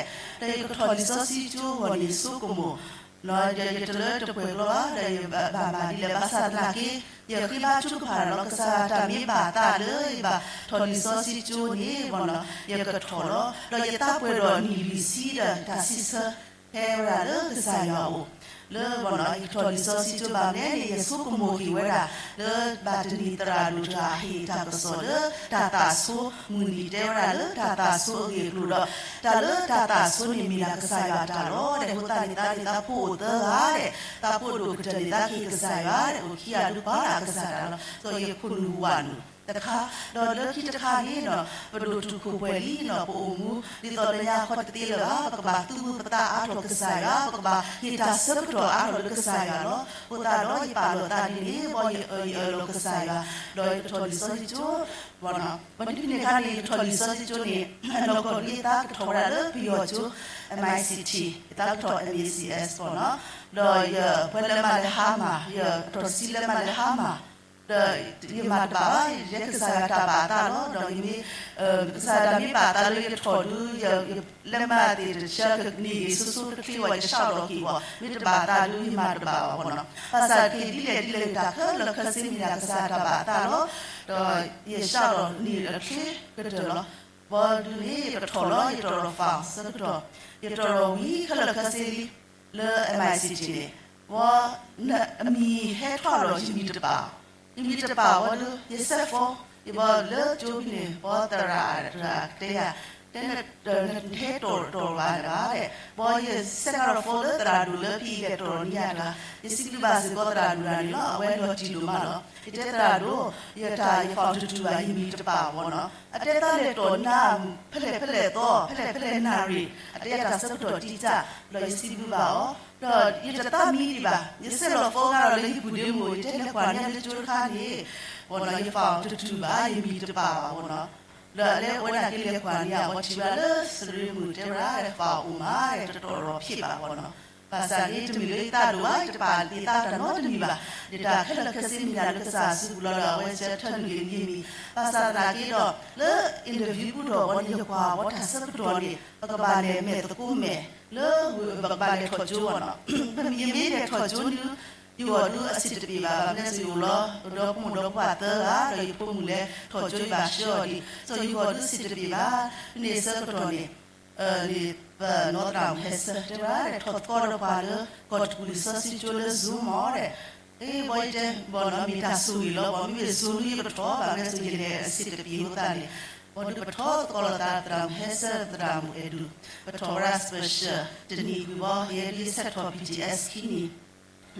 ယကထီၣ်လံာ်စီဆှံကၠိအဂီၢ်န့ၣ် ယဆိကမိၣ် ယတလၢတပှဲၤကျီဘၣ် ဒီးယဘၣ်မၤဒ်လဲၣ်ဘၣ်ဆၣ်သနာ်က့ ယဃ့ဘါထုကဖၣ်လီၤ ကစၢ်ယွၤတၢ်မ့ၢ်ဘၣ်အသးလၢ ယဘၣ်ထီၣ်လံာ်စီဆှံကၠိန့ၣ်ဘၣ်နီၤ ယကထီၣ်လီၤ. ဒီးယသးပှဲၤဒီးနံၣ်လွံၢ်ဆံဒီးတၢ်စံးဆၢ ဖဲဝဲဒၣ်လၢကစၢ်ယွၤအအိၣ် လၢဘၣ်နီၤ ယကထီၣ်လံာ်စီဆှံကၠိဘၣ်မနုၤန့ၣ် ယဆိကမိၣ်က့ၤဝဲဒၣ် လၢဘၣ်တနံၤသရၣ်ဒိၣ်တဂၤဟ့ၣ်တၢ်ကစီၣ်လၢ တၢ်သးဆိ မုၢ်နံၤတဲဝဲဒၣ်လၢတၢ်သးဆိအဂ့ၢ်အကျိၤဒီး တၢ်လၢတၢ်သးဆိန့ၣ်မ့ၢ်ဒၣ်ကစၢ်ယွၤအတၢ်လီၤ. ဒီးအဃိသတးန့ၣ် သးန့ၣ်သးဖိအိၣ်သၢဂၤဒီး သးဖိဒိၣ်ကတၢၢ်န့ၣ် သးကဟ့ၣ်ကစၢ်ယွၤဒီး အိၣ်ခံဂၤဒုးပာ်လၢကစၢ်တၢ်လီၤ. ဒီးယခိၣ်နူာ်ဝးနုာ်တခါ ဒီးလၢခံတခါန့ၣ်နီၤ ပဒိၣ်တုာ်ခိၣ်ပှဲၤလံနီၤ ပအိၣ်မူ ဒ်သိးလၢညါခီတသ့လၢၤဘၣ် ပကဘၣ်သူၣ်ပသးအါထီၣ်ကစၢ်ယွၤ ပကဘၣ်ဟ့ၣ်တၢ်ဆၢကတီၢ်အါထီၣ်လၢကစၢ်ယွၤလီၤ. အဃိသတးဒီးယပာ်လီၤသးဒ်န့ၣ် ဘၣ်ယအၢၣ်ယအၢၣ်လီၤကစၢ်ယွၤ ဒီးယကထီၣ်လံာ်စီဆှံကၠိ ဘၣ်နီၤ ပမ့ၢ်တဖဲန့ၣ်အခါန့ၣ် ယကထီၣ်လံာ်စီဆှံကၠိန့ၣ် အနီၢ်ကီၢ်ဒ်ယသးကထီၣ်ဝဲဒၣ်လၢပယီၤကၠိ M I C T ယသးကထီၣ် M I C S ဘၣ်နီၤ ဒီးယပှဲၤလၢမၤလၢဟါမၢ် ယထီၣ်တဆံလၢမၤလၢဟါမၢ် ဒီးယမၤတဘၣ်ဘၣ် ယကစၢ်ယွၤတၢ်ဘၣ်အသးလီၤ. ဒီးယမ့ၢ် ကစၢ်ယွၤတၢ်မ့ၢ်ဘၣ်အသးလၢယကထီၣ်ဒုး ယလဲၤမၤသ့ၣ်တဆၢကန့ၢ်ဂ့ၤ ဆိဆိကချ့ဝဲ ယဆှးလီၤက့ၤဝဲ မ့ၢ်တဘၣ်အသးဒုး ယမၤတဘၣ်ဘၣ်ဘၣ်နီၤ. ဘၣ်ဆၣ်က့ၤဒ်လဲၣ်ဒ်လဲၣ် တၢ်ခဲလၢာ်ခဲဆ့မ့ၢ်ဒၣ်ကစၢ်တၢ်ဘၣ်အသးလီၤ. ဒီးယဆှးလီၤန့ၢ်အချ့ကတၢၢ်လီၤ. ဘၣ်ဒုးန့ၣ် ယကထီၣ်လီၤ ယတီၣ်ထီၣ် file ဆၢကတီၢ် ယတီၣ်ထီၣ်ဝံၤခဲလၢာ်ခဲဆ့လံ လၢ M I C T န့ၣ် ဘၣ် အမံၤဟဲထီၣ်လီၤ ယမံၤတပာ် ယမံၤတပာ်ဝဲဒုး ယစဲးဖီ ယဘၣ်လၢကၠိဖဲန့ၣ် ဘၣ်သရၣ်တဂၤတဲယၤ တဲနဟဲတီၣ်တီၣ်ဘၣ်လၢၤဘၣ် ဘၣ်ယစဲးကဒီးဖီလၢသရၣ်ဒိၣ်လၢဖဲယကတီၣ်န့ၢ်ယၤတဂၤ ယစံးဘျုးဘၣ်စ့ၢ်ကီးသရၣ်ဒိၣ်တဂၤန့ၣ်လီၤ အဝဲလီၤတံၢ်ဒိၣ်မးလီၤ ယတဲသရၣ်ဒိၣ် ယတၢ်ယ file တတုၤဘၣ် ယမံၤတပာ်ဘၣ်နီၤ အတဲသးလဲၤတီၣ်နၤ ဖဲလဲၣ်ဖဲလဲၣ်သီ ဖဲလဲၣ်ဖဲလဲၣ်နၣ်ရံၣ် အတဲယၤတၢ်ဆၢကတီၢ်တံၢ်တၢ် ဒီးယစံးဘျုးဘၣ်အီၤ ဒီးယတသးမံဒံးဘၣ် ယစဲးလီၤဖီဂၤဒီးလၢယပုၢ်ဒ့မိၢ် ယတဲလဲၤကွၢ်န့ၢ်လၢကၠိတခါန့ၣ် ဘၣ်နီၤ ယ file တတုၤဘၣ် ယမံၤတပာ်ဘၣ်ဘၣ်နီၤ ဒီးအလဲၤအိၣ်ဝဲဒၣ်က့ၤလဲၤကွၢ်န့ၣ် အဝဲထံၣ်ဝဲဒၣ်လၢသရၣ်မုၣ်တဲဝဲဒၣ် ပၢ်အိၣ်မး တတီၢ်ရီၣ်ဖံးဘၣ်ဘၣ်နီၤ. ဘၣ်ဆၣ်န့ၣ် တမ့ၢ်လၢယသးဒိၣ်ဘၣ် ယတပာ်သးတၢ်နီတမံၤဘၣ်. ဒ်တၢ်ခဲလၢာ်ခဲဆ့မ့ၢ်ဒၣ်လၢကစၢ်စုပူၤလီၤဒီး အဝဲဆၢထၢနုာ်က့ၤန့ၣ်မ့ၢ် ဘၣ်ဆၣ်သနာ်က့ဒီး လၢ interview ပူၤဒီး ဝဲန့ၣ်ယကွၢ်ဝဲတၢ်ဆၢကတီၢ်န့ၣ် ပကဘၣ်လဲၤမဲာ်သကိးမဲာ်လၢ ပကဘၣ်လဲၤထီၣ်ကၠိဘၣ်နီၤ. ပမ့ၢ်ယမ့ၢ်လဲၤထီၣ်ကၠိဒုး ယဂီၢ်ဒုးအဆံးတပ့ၤဘၣ်. ဘၣ်မနုၤလဲၣ် ယအိၣ်လီၤဒီးဖိမုၣ်ဒီးပှၢ်သၢဂၤ ဒီးယဖိမုၣ်လဲၤထီၣ်ကၠိယဘၣ်ဆှၢအီၤဒံး စီၤယဂီၢ်ဒုးဆံးတပ့ၤဘၣ်. ဖဲန့ၣ်ဆၢကတီၢ်န့ၣ် န့ၣ် ပနီၢ်သရၣ်မုၣ်ဟဲဆၢတဲဝဲဒၣ် ထီၣ်သကိးဒီးပှၤလၢ ကီၢ်တကူၣ်လံာ်စီဆှံကၠိလၢ Zoom မ့ၢ်ဒီး အ့ဘီယတဲဘီနီၤ မ့ၢ်တၢ်ဆိၣ်ဂ့ၤလီၤ ဘီမ့ၢ်ဘၣ် Zoom ယကထီၣ် ဘၣ်မနုၤလဲၣ် ယလဲၤအဆံးတပ့ၤအဃိသတးန့ၣ် ဘီဒုးပထီၣ်သကိးလိာ်သး သရၣ်မုၣ်ဟဲဆၢသရၣ်မုၣ်အဲၣ်ဒူၣ် ပထီၣ်ဝဲဒၣ် special တနံၤကွံာ်ဘီ ယဲဒုးယဆဲးထီၣ် BTS ခံ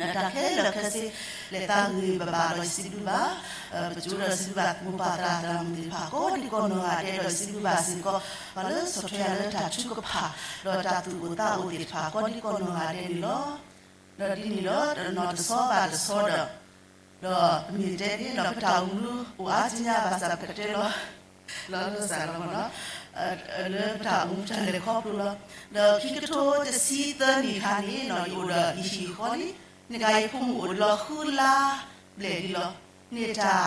နံၤ တၢ်ခဲလၢာ်ခဲဆ့ လဲၤသးဂ့ၤဘၣ်ဘၣ်ဒီးယစံးဘျုးဘၣ် ပကၠိဒီးစံးဘျုးဘၣ်မိၢ်ပၢ်သရၣ်သရၣ်မုၣ်သ့ၣ်တဖၣ် ကိးဒံကိးနီၢ်ဂၤဒဲးဒီးယစံးဘျုးဘၣ်စ့ၢ်ကီး ပှၤလၢဆီၣ်ထွဲယၤလၢတၢ်ထုကဖၣ် ဒီးတၢ်သူၣ်အိၣ်သးအိၣ်သ့ၣ်တဖၣ် ကိးဒံကိးနီၢ်ဂၤဒဲးန့ၣ်လီၤ. ဒီးဒ်န့ၣ်လီၤ တနီၤတဆီဘၣ်တဆီဒီး ဒီးပမ့ၢ်တဲန့ၣ်ဒီး ပတၢ်အိၣ်မူအိၣ်အါကညါဘၣ်ဆၣ်ပကတဲလီၤ လီၤလၢစၢ်လီၤမ့ၢ်နီၤ လၢပတၢ်အိၣ်မူတၢ်လဲၤခီဖျိလီၤ. ဒီးခံကထိတဆံသၢနံၣ်အခါန့ၣ်နီၤ ယအိၣ်ဒီးယဟံၣ်ဃီလံ, န့ၣ်ကယဖိမုၣ်အိၣ်လီၤဃုလါဘျဲၣ်လံလီၤ. န့ၣ်တၢ်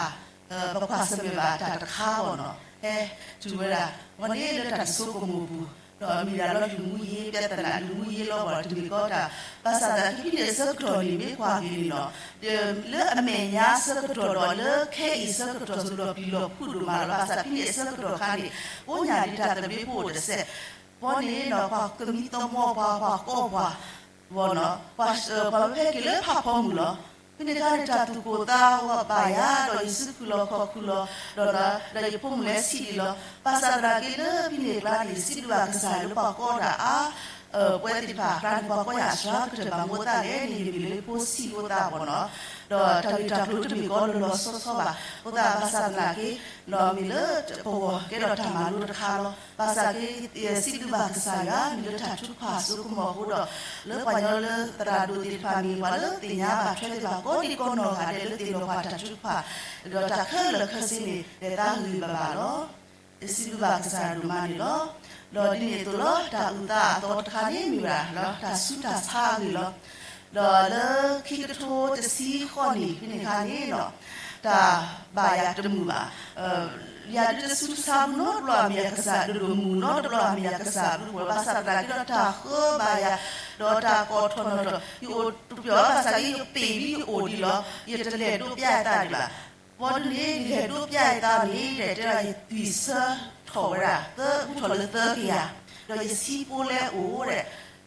ပကွၢ်ဆၢၣ်မဲာ်ဘၣ်တၢ်တခါဘၣ်နီၤ ဟဲတုၤဝဲဒၣ် ဝဲန့ၣ်လၢတၢ်တဆိကမိၣ်ပူၤ ဒီးမ့ၢ်ဒၣ်လၢလူၤမူယ့ ပြဿနာလူၤမူယ့လီၤဘၣ် တမ့ၢ်ကီတၢ် ဘၣ်ဆၣ်သနာ်က့ဖဲန့ၣ်အဆၢကတီၢ်န့ၣ် မ့ၢ်ကွၢ်က့ၤန့ၣ်နီၤ လၢအမဲာ်ညါဆၢကတီၢ်ဒီးလၢခဲအံၤဆၢကတီၢ် စလီၤပျံၤလီၤဖုးဒိၣ်မးလီၤ. ဘၣ်ဆၣ်ဖဲန့ၣ်အဆၢကတီၢ်ခါန့ၣ် ကိးညါဒ်တၢ်သဘျ့ဖိအိၣ်တစဲး ဘီန့ၣ်နီၤ ပှၤကမံသမိးပှၤ ပှၤကိးပှၤ ဘီနီၤ ပှၤဖဲက့ၤလၢဖးဖီမုၢ်လီၤ. ဖဲန့ၣ်အခါန့ၣ် တၢ်သူၣ်ကိၢ်သးဂီၤဘၣ်ယၤ ဒီးယစုခူၣ်လီၤခီၣ်ခူၣ်လီၤ ဒီး ဒီးယဖိမုၣ်လဲၤဆံးဒံးလီၤ. ဘၣ်ဆၣ်သနာ်က့လၢဖဲန့ၣ်အကျါန့ၣ် စံးဘျုးဘၣ်ကစၢ်ယွၤလၢပှၤကိးတၢ်အါ ပဝဲသ့ၣ်တဖၣ်အကျါန့ၣ် ပှၤကိးယၤအစှၤကတၢၢ်ဘၣ် မ့ၢ်အသးလဲၣ်န့ၣ် ယမ့ၢ်လၢဖိဆံးဖိသးဘီနီၤ ဒီးတၢ်ဂ့ၢ်တၢ်ကျိၤတမ့ၢ်ကီလီၤလီၤဆီဆီဘၣ် အဃိသတးဘၣ်ဆၣ်သနာ်က့ ဒီးမ့ၢ်လၢပဂီၢ်ကဲထီၣ်တၢ်မၤလိတခါလီၤ. ဘၣ်ဆၣ်က့ စံးဘျုးဘၣ်ကစၢ်ယွၤ မ့ၢ်လၢတၢ်ထုကဖၣ်အစိကမီၤအဃိဒီး လၢပှၤကညီလၢသရၣ်ဒိၣ်သ့ၣ်တဖၣ်မ့ၢ် ပှၤလၢသ့ၣ်ညါဘၣ်ထွဲသ့ၣ်တဖၣ် ကိးဒံကိးနီၢ်ဂၤဒဲးလၢသ့ၣ်နီၣ်ပှၤတၢ်ထုကဖၣ် ဒီးတၢ်ခဲလၢာ်ခဲဆ့န့ၣ် လဲၤသးဂ့ၤဘၣ်ဘၣ်လီၤ. စံးဘျုးဘၣ်ကစၢ်ယွၤဒိၣ်မးန့ၣ်လီၤ. ဒီးဒ်န့ၣ်အသိးလီၤ တၢ်အုၣ်သးအသီတခါန့ၣ်မ့ၢ်ဝဲဒၣ်လီၤ တၢ်ဆူးတၢ်ဆါအဂ့ၢ်လီၤ. ဒီးလၢခံကထိတဆံဃိးနံၣ်ဖဲန့ၣ်အခါန့ၣ်နီၤ တၢ်ဘၣ်ယၤတမုာ်ဘၣ် ယၤဒုးတဆူးတဆါဘူးနီတဘျီ အမ့ၢ်ယကစၢ်ဒိၣ်ဒိၣ်မုၢ်မုၢ် နီတဘျီအမ့ၢ်ယကစၢ်ဘျုးဖှိၣ် ဘၣ်ဆၣ်သနာ်က့ဒီးတၢ်ဃၢဘၣ်ယၤ ဒီးတၢ်ကိးထီၣ်နီၣ်ထီၣ် ယအိၣ်တပျီၢ်ဘၣ်ဆၣ်က့ ယပ့ၢ်ဘံယအိၣ်ဒံးလီၤ ယတလဲၤဒိးပျၢ်ယသးဒံးဘၣ်. ဘီဒုးန့ၣ် ယလဲၤဒိးပျၢ်ယသးန့ၣ် တဲဒၣ်ယသွံၣ်ဆၢထီၣ်ဝဲဒၣ် သၢဘူးထီၣ်လၢသၢကယၤ ဒီးယဆံးဖိလဲအိၣ်ဒီး ဘီဒုး အ့ ဃ့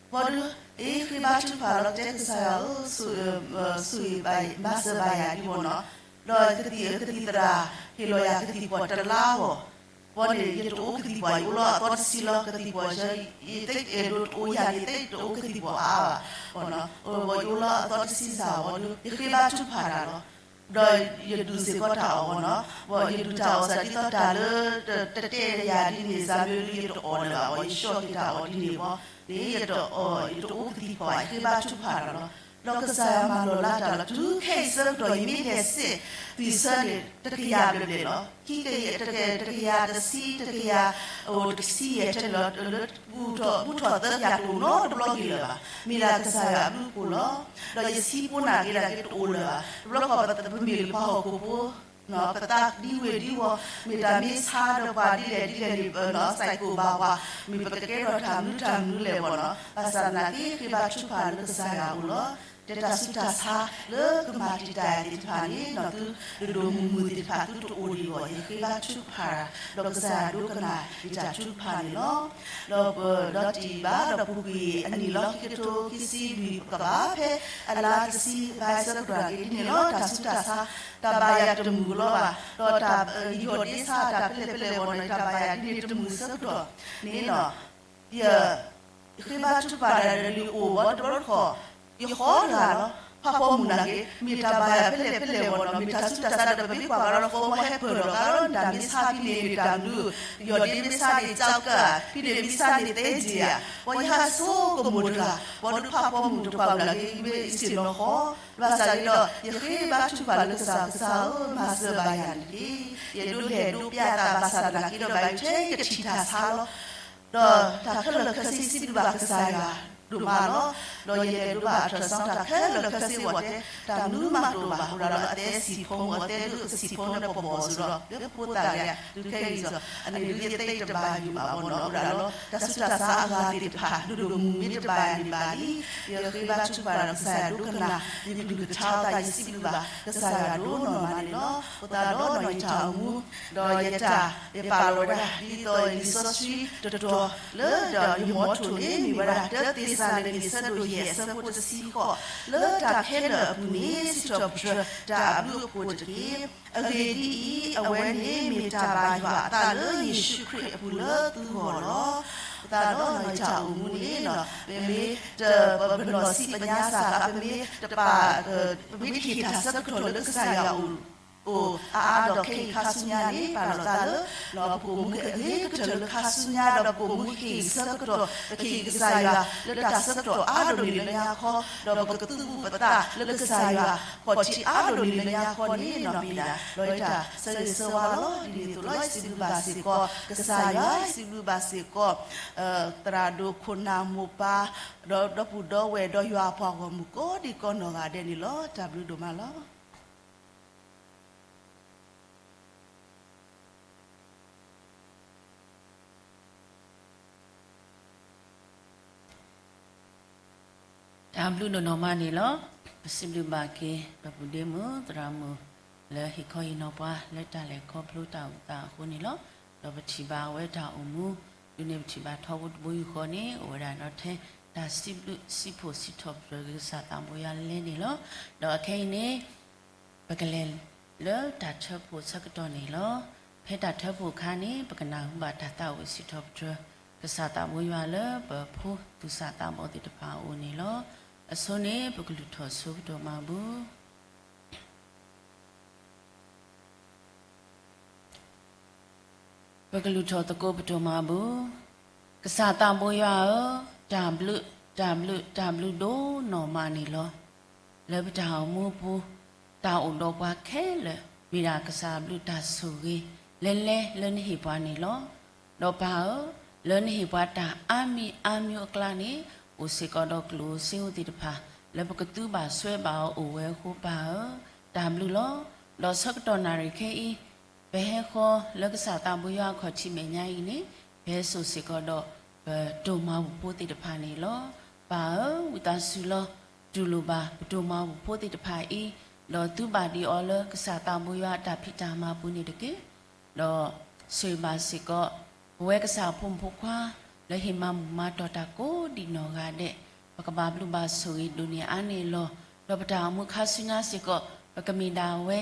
ဘါထုကဖၣ်လီၤ တဲကစၢ်ယွၤဧၢ ဆိၣ်ဂ့ၤ ဘၣ်စၢၤဘၣ်ယၤဒံးဘီနီၤ ဒီးကသံၣ် ကသံၣ်သရၣ် ဟ့ၣ်လီၤယၤကသံၣ်ပှၢ်တလါဂီၢ် ဘီန့ၣ် ယတအိၣ်ကသံၣ်ပှၢ် ယအိၣ်လီၤအသီတဆံလီၤ ကသံၣ်ပှၢ်ဆၢ ယသ့အဲၣ်ဒိးတအိၣ်ယၤန့ၣ် သ့တအိၣ်ကသံၣ်ပှၢ်အါဘၣ် ဘီ ယအိၣ်လီၤအသီတဆံစ့ၢ်ဘီဒုး ယဃ့ဘါထုကဖၣ်တၢ်လီၤ ဒီးယဒုးစ့ၢ်ကီးတၢ်အီၣ်ဘီနီၤ ဘီယဒုးတၢ်အီၣ်စးဒ်သိးတၢ်လၢ တတဲယၤဒ်န့ၣ် စးမ့ၢ်ဒုးယတအီၣ်လၢၤဘၣ်ဘီ ယဆှီက့ၤတၢ်အီၣ်ဒ်န့ၣ်ဘီ န့ၣ်ယတအီၣ် ယတအိၣ်ကသံၣ်ပှၢ် ယဃ့ဘါထုကဖၣ်တၢ်လီၤ ဒီးကစၢ်ယွၤမၤလီၤလးတၢ်လီၤ တုၤခဲအံၤဆၢကတီၢ် ယမ့ၢ်လဲၤစ့ၢ်သွံၣ်ဆၢန့ၣ် တကယၤဘျဲၣ်ဘျဲၣ်လီၤ ခံကယၤ တကယၤတဆံ တကယၤ အိၣ်တဆံယဲၢ်ထဲလီၤ လၢ ဘူၣ်ထီၣ်သၢကယၤတအိၣ်နီတဘျီက့ၤလၢၤဘၣ် မ့ၢ်ဒၣ်ကစၢ်ယွၤအဘျုးအဖှိၣ်လီၤ ဒီးယဆံးဖိနာ်က့ၤဒၣ်က့ၤတအိၣ်လၢၤဘၣ် တဘျီဃီပမ့ၢ်လၢပှၤဟီၣ်ခိၣ်ဖိ ပသးဒ်ဝဲဒ်ဝီၤ မ့ၢ်တၢ်မ့ၢ်ဆါဒီးပှၤဒ်လဲၣ်ဒ်လဲၣ်န့ၣ် စဲးကိၣ်ဘၣ်ပှၤ မ့ၢ်ပကကဲထီၣ်တၢ်မနုၤတၢ်မနုၤလဲၣ်ဘီနီၤ ဘၣ်ဆၣ်သနာ်က့ ဃ့ဘါထုကဖၣ်လၢကစၢ်ယွၤအအိၣ်လီၤ တဲတၢ်ဆူးတၢ်ဆါလၢကမၤတံာ်တာ်ယၤသ့ၣ်တဖၣ်န့ၣ် နီၢ်သုဒိၣ်ဒိၣ်မုၢ်မုၢ်သ့ၣ်တဖၣ်သုတအိၣ်ဒံးဘီ ယဃ့ဘါထုကဖၣ် ဒီးကစၢ်ယွၤဒိကနၣ်ယတၢ်ထုကဖၣ်န့ၣ်လီၤ ဒီးပဒီတံၢ်ဘၣ် ဒီးပူၤကွံာ်အနံၣ်လီၤ ခံကထိခံဆံလွံၢ် ပကဘၣ်ဖဲအလါတဆံဘၣ်ဆၢကတီၢ်က့ၤဒ်န့ၣ်လီၤ တၢ်ဆူးတၢ်ဆါ တၢ်ဘၣ်ယၤတမုာ်လီၤဘၣ် ဒီးတၢ်ယီၢ်ဒ့ဆါ တၢ်ဖဲလဲၣ်ဖဲလဲၣ်ဘီနီၤ တၢ်ဘၣ်ယၤဒ်န့ၣ်တမုာ်ဆၢကတီၢ်န့ၣ်နီၤ ယ ယဃ့ဘါထုကဖၣ်ဒၣ်လၢလံာ်အိၣ်ဘီတဘျီတခီၣ် ယဃီတဂၤလီၤ ဖးဖီမုၢ်နၤက့ၤ မ့ၢ်တၢ်ဘၣ်ယၤဖဲလဲၣ်ဖဲလဲၣ်ဘၣ်နီၤ, မ့ၢ်တၢ်ဆူးတၢ်ဆါဒီး ပမ့ၢ်ကွၢ်ဘၣ်ဒီး ဖီမုၢ်ဟဲပၢၢ်ထီၣ်ကဒီး တၢ်မ့ၢ်ဆါဖဲန့ၣ်မ့ၢ်တၢ်မနုၤ, ယီၢ်ဒ့မ့ၢ်ဆါန့ၣ် ကၠီကၢ်, ဖဲန့ၣ်မ့ၢ်ဆါန့ၣ် သဲက့ၤဧါ, ပှၤယဟးဆိကမိၣ်တဂၤ, ပှၤဒုးဖးဖီမုၢ်တဖၣ်မုၢ်နၤက့ၤ မ့ၢ်စ့ၢ်နီၤဃီ, ဘၣ်ဆၣ်ဒီး ယဃ့ဘါထုကဖၣ်လၢကစၢ်, ကစၢ်ဧၢ, မၤစၢၤဘၣ်ယၤန့ၣ်တက့ၢ်. ယဒိးလဲၤဒိးပျၢ်သးဘၣ်ဆၣ်သနာ်က့ဒီး ဘၣ်ယိၣ်ထဲယကထံၣ်တၢ်ဆါလီၤ. ဒီးတၢ်ခဲလၢာ်ခဲဆ့ ယစံးဘျုးဘၣ်ကစၢ်ယွၤဒိၣ်မးလီၤ. ဒီးယလဲၤဒိးဘၣ်အထၢၣ်စီ တၢ်ခဲလၢာ်ခဲဆ့အဂီၢ်တဲ တၢ်မနုၤမးတအိၣ်ဘၣ်, အိၣ်ဒၣ်လၢအသဲစံၣ်ဖိမ့ၢ် အသဲဒုးကစံၣ်ဖိလၢပဘီၣ်စ့ၢ်ဒီး လၢဖိသၣ်ဂၤ ဒုးခဲအံၤစ့ၢ် အန့ၣ်ဒုးယသ့တဘၣ်ယိၣ်ဘၣ်ဘၣ်နီၤ, အိၣ်ဒၣ်လီၤ. တၢ်ဆူးတၢ်ဆါအဂၤသ့ၣ်တဖၣ် ဒိၣ်ဒိၣ်မုၢ်မုၢ်မ့ၢ်တဘၣ်ယၤန့ၣ်ဘၣ်လံ, ယဃ့ဘါထုကဖၣ်ဒီးကစၢ်ယွၤဒိကနၣ် ယကလုၢ်ကထါအသး ယစံးဘျုးဘၣ်ကစၢ်ယွၤဒိၣ်နီၢ်မးန့ၣ်လီၤ. အဃိသတးဒီးနီၢ်ယတၢ်အိၣ်မူ ဒီးယတၢ် ယပာ်လီၤဝဲဒၣ် ဒ်သိးလံာ်စီဆှံတတီၤလၢဒီးယမီထိၣ်န့ၣ် မ့ၢ်ဝဲဒၣ် တၢသ့းစၤလနံ အဆၢဒိၣ်ယဲၢ် အဆၢဖိတဆံဃိး, လၢတၢ်ခဲလၢာ်အပူၤန့ၣ် စံးထီၣ်ပတြၢၤတၢ်အဘျုးအဖှိၣ်တက့ၢ်. အဂ့ၢ်ဒ်အံၤ, အဝဲန့ၣ်မ့ၢ်တၢ်ဘၣ်ယွၤအသးလၢယ့ၣ်ၡူးခရံာ်အပူၤလၢသုဂီၢ်လီၤ. အဃိသတးဒီးနီၢ်ယတၢ်အိၣ်မူန့ၣ် မ့မ့ၢ်တပနီၣ်စံးပညါစၢ် ပမ့ၢ်တပာ် ပမ့ၢ်တဟ့ၣ်တၢ်ဆၢကတီၢ်လၢကစၢ်ယွၤအအိၣ် အိၣ်အါအါဒီးခဲအံၤခါဆူညါန့ၣ် ပာ်လီၤသးလၢ ပကအိၣ်မူက့ၤအဂ့ၤကတၢၢ်လၢခါဆူညါ ဒီးပကအိၣ်မူက့ၤဆၢကတီၢ် ပကဟ့ၣ်ကစၢ်ယွၤ လၢတၢ်ဆၢကတီၢ်အါဒိၣ်န့ၣ်လၢညါခီ, ဒီးပကသူၣ်ပသးလၢကစၢ်ယွၤ ခီၣ်ထံးအါဒိၣ်န့ၣ်လၢညါခီန့ၣ် နီၢ်မ့ၢ်ဒၣ် လီၤတၢ်ဆၢဂ့ၤဆၢဝါလီၤ. ဒ်န့ၣ်အသိးလီၤ ယစံးဘျုးဘၣ်စ့ၢ်ကီး ကစၢ်ယွၤ ယစံးဘျုးဘၣ်စ့ၢ်ကီး သရၣ်ဒိၣ်ခိၣ်နၢ်မိၢ်ပၢ် ဒီးဒီပုၢ်ဒီဝဲၢ် ဒီးယွၤအပှၤဂီၢ်မုၢ်ကိးဒံကိးနီၢ်ဂၤဒဲးန့ၣ်လီၤ. တၢ်ဘျုးဒိၣ်မးလီၤ. တၢ်ဘျုးဒိၣ်နီၢ်မးန့ၣ်လီၤ. ပစံးဘျုးဘၣ်က့ၤ ပပုၢ်ဒ့မုၣ်သရၣ်မုၣ် လၢဟ့ၣ်ခီဟ့ၣ်နီၤပှၤ လၢတၢ်လဲၤခီဖျိတၢ်အိၣ်သးအဃိန့ၣ်လီၤ. ဒီးပထံၣ်ဘၣ်ဝဲတၢ်အိၣ်မူ ဒုးန့ၢ်ပထံၣ်ဘၣ်ထီဘိတဘိယူၢ်ဃီန့ၣ် အိၣ်ဝဲဒၣ်ဒီးထဲ တၢ်စံးဘျုးစံးဖှိၣ်စံးထီၣ်ပတြၢၤက့ၤကစၢ်သးဘိယွၤလဲၣ်န့ၣ်လီၤ. ဒီးအခဲအံၤန့ၣ် ပကလဲၤလၢတၢ်ထၢဖှိၣ်ဆၢကတီၢ်န့ၣ်လီၤ. ဖဲတၢ်ထၢဖှိၣ်အခါန့ၣ် ပကနၢ်ဟူဘၣ်တၢ်သးဝံၣ်စံးထီၣ်ပတြၢၤ ကစၢ်သးဘိယွၤလၢပဖိသူၣ်စၢ်သးဘီၣ်သ့ၣ်တဖၣ်အအိၣ်န့ၣ်လီၤ. အဆိန့ၣ် ပကလုၢ်ထီၣ်ဆိပဒိၣ်မးပူၤ ပကလုၢ်ထီၣ်သကိးပဒိၣ်မးပူၤ, ကစၢ်သးဘိယွၤဧၢ, တၢ်ဘျုး, တၢ်ဘျုး, တၢ်ဘျုးဒိၣ်နီၢ်မးန့ၣ်လီၤ. လၢပတၢ်အိၣ်မူအပူၤ, တၢ်အိၣ်ဒီးပှၤခဲလၢာ် မ့ၢ်ဒၣ်ကစၢ်အဘျုးတၢ်ဆိၣ်ဂ့ၤ လဲၤလဲၤလၢနဟ့ၣ်ပှၤန့ၣ်လီၤ. ဒီးပၢ်ဧၢ, လၢနဟ့ၣ်ပှၤတၢ်အါမံၤအါမံၤအကျါန့ၣ် အိၣ်စ့ၢ်ကီးဒီးကျိၣ်ဧိၤစ့ဧိၤသ့ၣ်တဖၣ် လၢပကသူဘၣ်စွဲဘၣ်အီၤအိၣ်ဝဲအဃိ ပၢ်ဧၢ, တၢ်ဘျုးလီၤ. ဒီးဆၢကတီၢ်နၣ်ရံၣ်ခဲအံၤ ပဟဲဃီလၢကစၢ်သးဘိယွၤအခီၣ်ထံးမဲာ်ညါအံၤန့ၣ် ပဟဲစိာ်စ့ၢ်ကီးဒီးပဒိၣ်မးပူၤဖိသ့ၣ်တဖၣ်န့ၣ်လီၤ. ပၢ်ဧၢ, ဝံသးစူၤလီၤ. တူၢ်လိာ်ဘၣ်ပဒိၣ်မးပူၤဖိသ့ၣ်တဖၣ်အံၤ, ဒီးသုဘၣ်ဒံးအီၤလၢကစၢ်သးဘိယွၤအတၢ်ဖံးတၢ်မၤပူၤန့ၣ်တက့ၢ်. ဒီးဆိၣ်ဂ့ၤဘၣ်စ့ၢ်ကီး ပဝဲကစၢ်အဖိမုၣ်ဖိခွါ လၢဟ့ၣ်မၤဘူၣ်မၤတီၢ်တၢ်ကိးဒံးနီၢ်ဂၤဒဲး, ပကဘၣ်ဘျုးဘၣ်ဆိၣ်ဂ့ၤဒိၣ်န့ၢ်အါန့ၢ်အလီၢ်, ဒီးပတၢ်အိၣ်မူခါဆူညါစ့ၢ်ကီး ပကမ့ၢ်ဒၣ်ဝဲ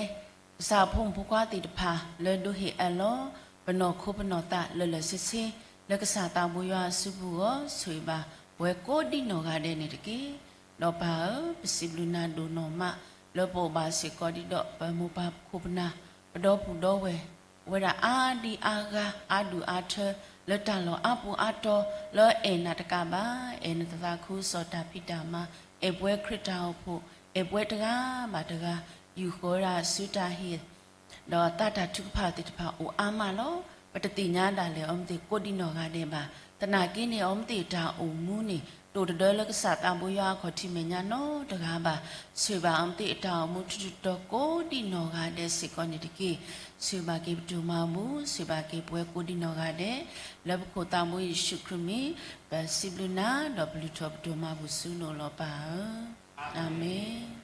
ကစၢ်အဖိမုၣ်ဖိခွါသ့ၣ်တဖၣ် လၢဒိးဟ့ၣ်အၢၣ်လီၤ ပနီၢ်ခိပနီၢ်သးလၢာ်လၢာ်ဆ့ဆ့ လၢကစၢ်သးဘိယွၤအစုပူၤအဂီၢ် ဆိၣ်ဂ့ၤဘၣ်ပဝဲကိးဒံးနီၢ်ဂၤဒဲးန့ၣ်တက့ၢ်. ဒီးပၢ်ဧၢ, ပစံးဘျုးနၤဒိၣ်နီၢ်မး လၢပအိၣ်ဘၣ်စ့ၢ်ကီးဒံးဒီး ပမိၢ်ပၢ်ခိၣ်ပနၢ် ပဒီပုၢ်ဒီဝဲၢ် အိၣ်ဝဲဒၣ်အါဒံအါဂၤ အါဒူၣ်အါထၢ လၢတၢ်လီၢ်အါပူၤအါတီၤ လၢအဲၣ်နၤတကးဘၣ် အဲၣ်နသးခုကစီၣ်တၢ်ဖံးတၢ်မၤ အဲၣ်ပဝဲခရံာ်တၢ်အိၣ်ဖှိၣ် အဲၣ်ပဝဲတဂၤဘၣ်တဂၤ ယူၢ်ဃီၤဝဲဒၣ်ဆူတၢ်ဟ့ၣ် ဒီးသးတၢ်ထုကဖၣ်သ့ၣ်တဖၣ်အိၣ်အါမးလီၤ. ပတသ့ၣ်ညါဒၣ်လဲာ်အီၤမ့ၢ်သ့ၣ်ကိးဒံးနီၢ်ဂၤဒဲးဘၣ်. သနာ်က့န့ၣ် အီၤမ့ၢ်သ့ၣ်အတၢ်အိၣ်မူန့ၣ် တအိၣ်တဒၢလၢကစၢ်သးဘိယွၤအခီၣ်ထံးမဲာ်ညါနီတဂၤဘၣ်. ဆိၣ်ဂ့ၤဘၣ်အီၤမ့ၢ်သ့ၣ်အတၢ်အိၣ်မူထူးထူးတီၤတီၤကိးဒံးနီၢ်ဂၤဒဲးစ့ၢ်ကီးန့ၣ်တက့ၢ်. ဆိၣ်ဂ့ၤဘၣ်က့ၤပဒိၣ်မးပူၤ, ဆိၣ်ဂ့ၤဘၣ်က့ၤပဝဲကိးဒံးနီၢ်ဂၤဒဲး, လၢပခိၣ်သးဘိယ့ၣ်ၡူးခရံာ်မံၤ ပစံးဘျုးနၤ ဒီးပလုၢ်ထီၣ်ပဒိၣ်မးပူၤဆူနအိၣ်လီၤပၢ်ဧၢ. အၤမ့ၣ်.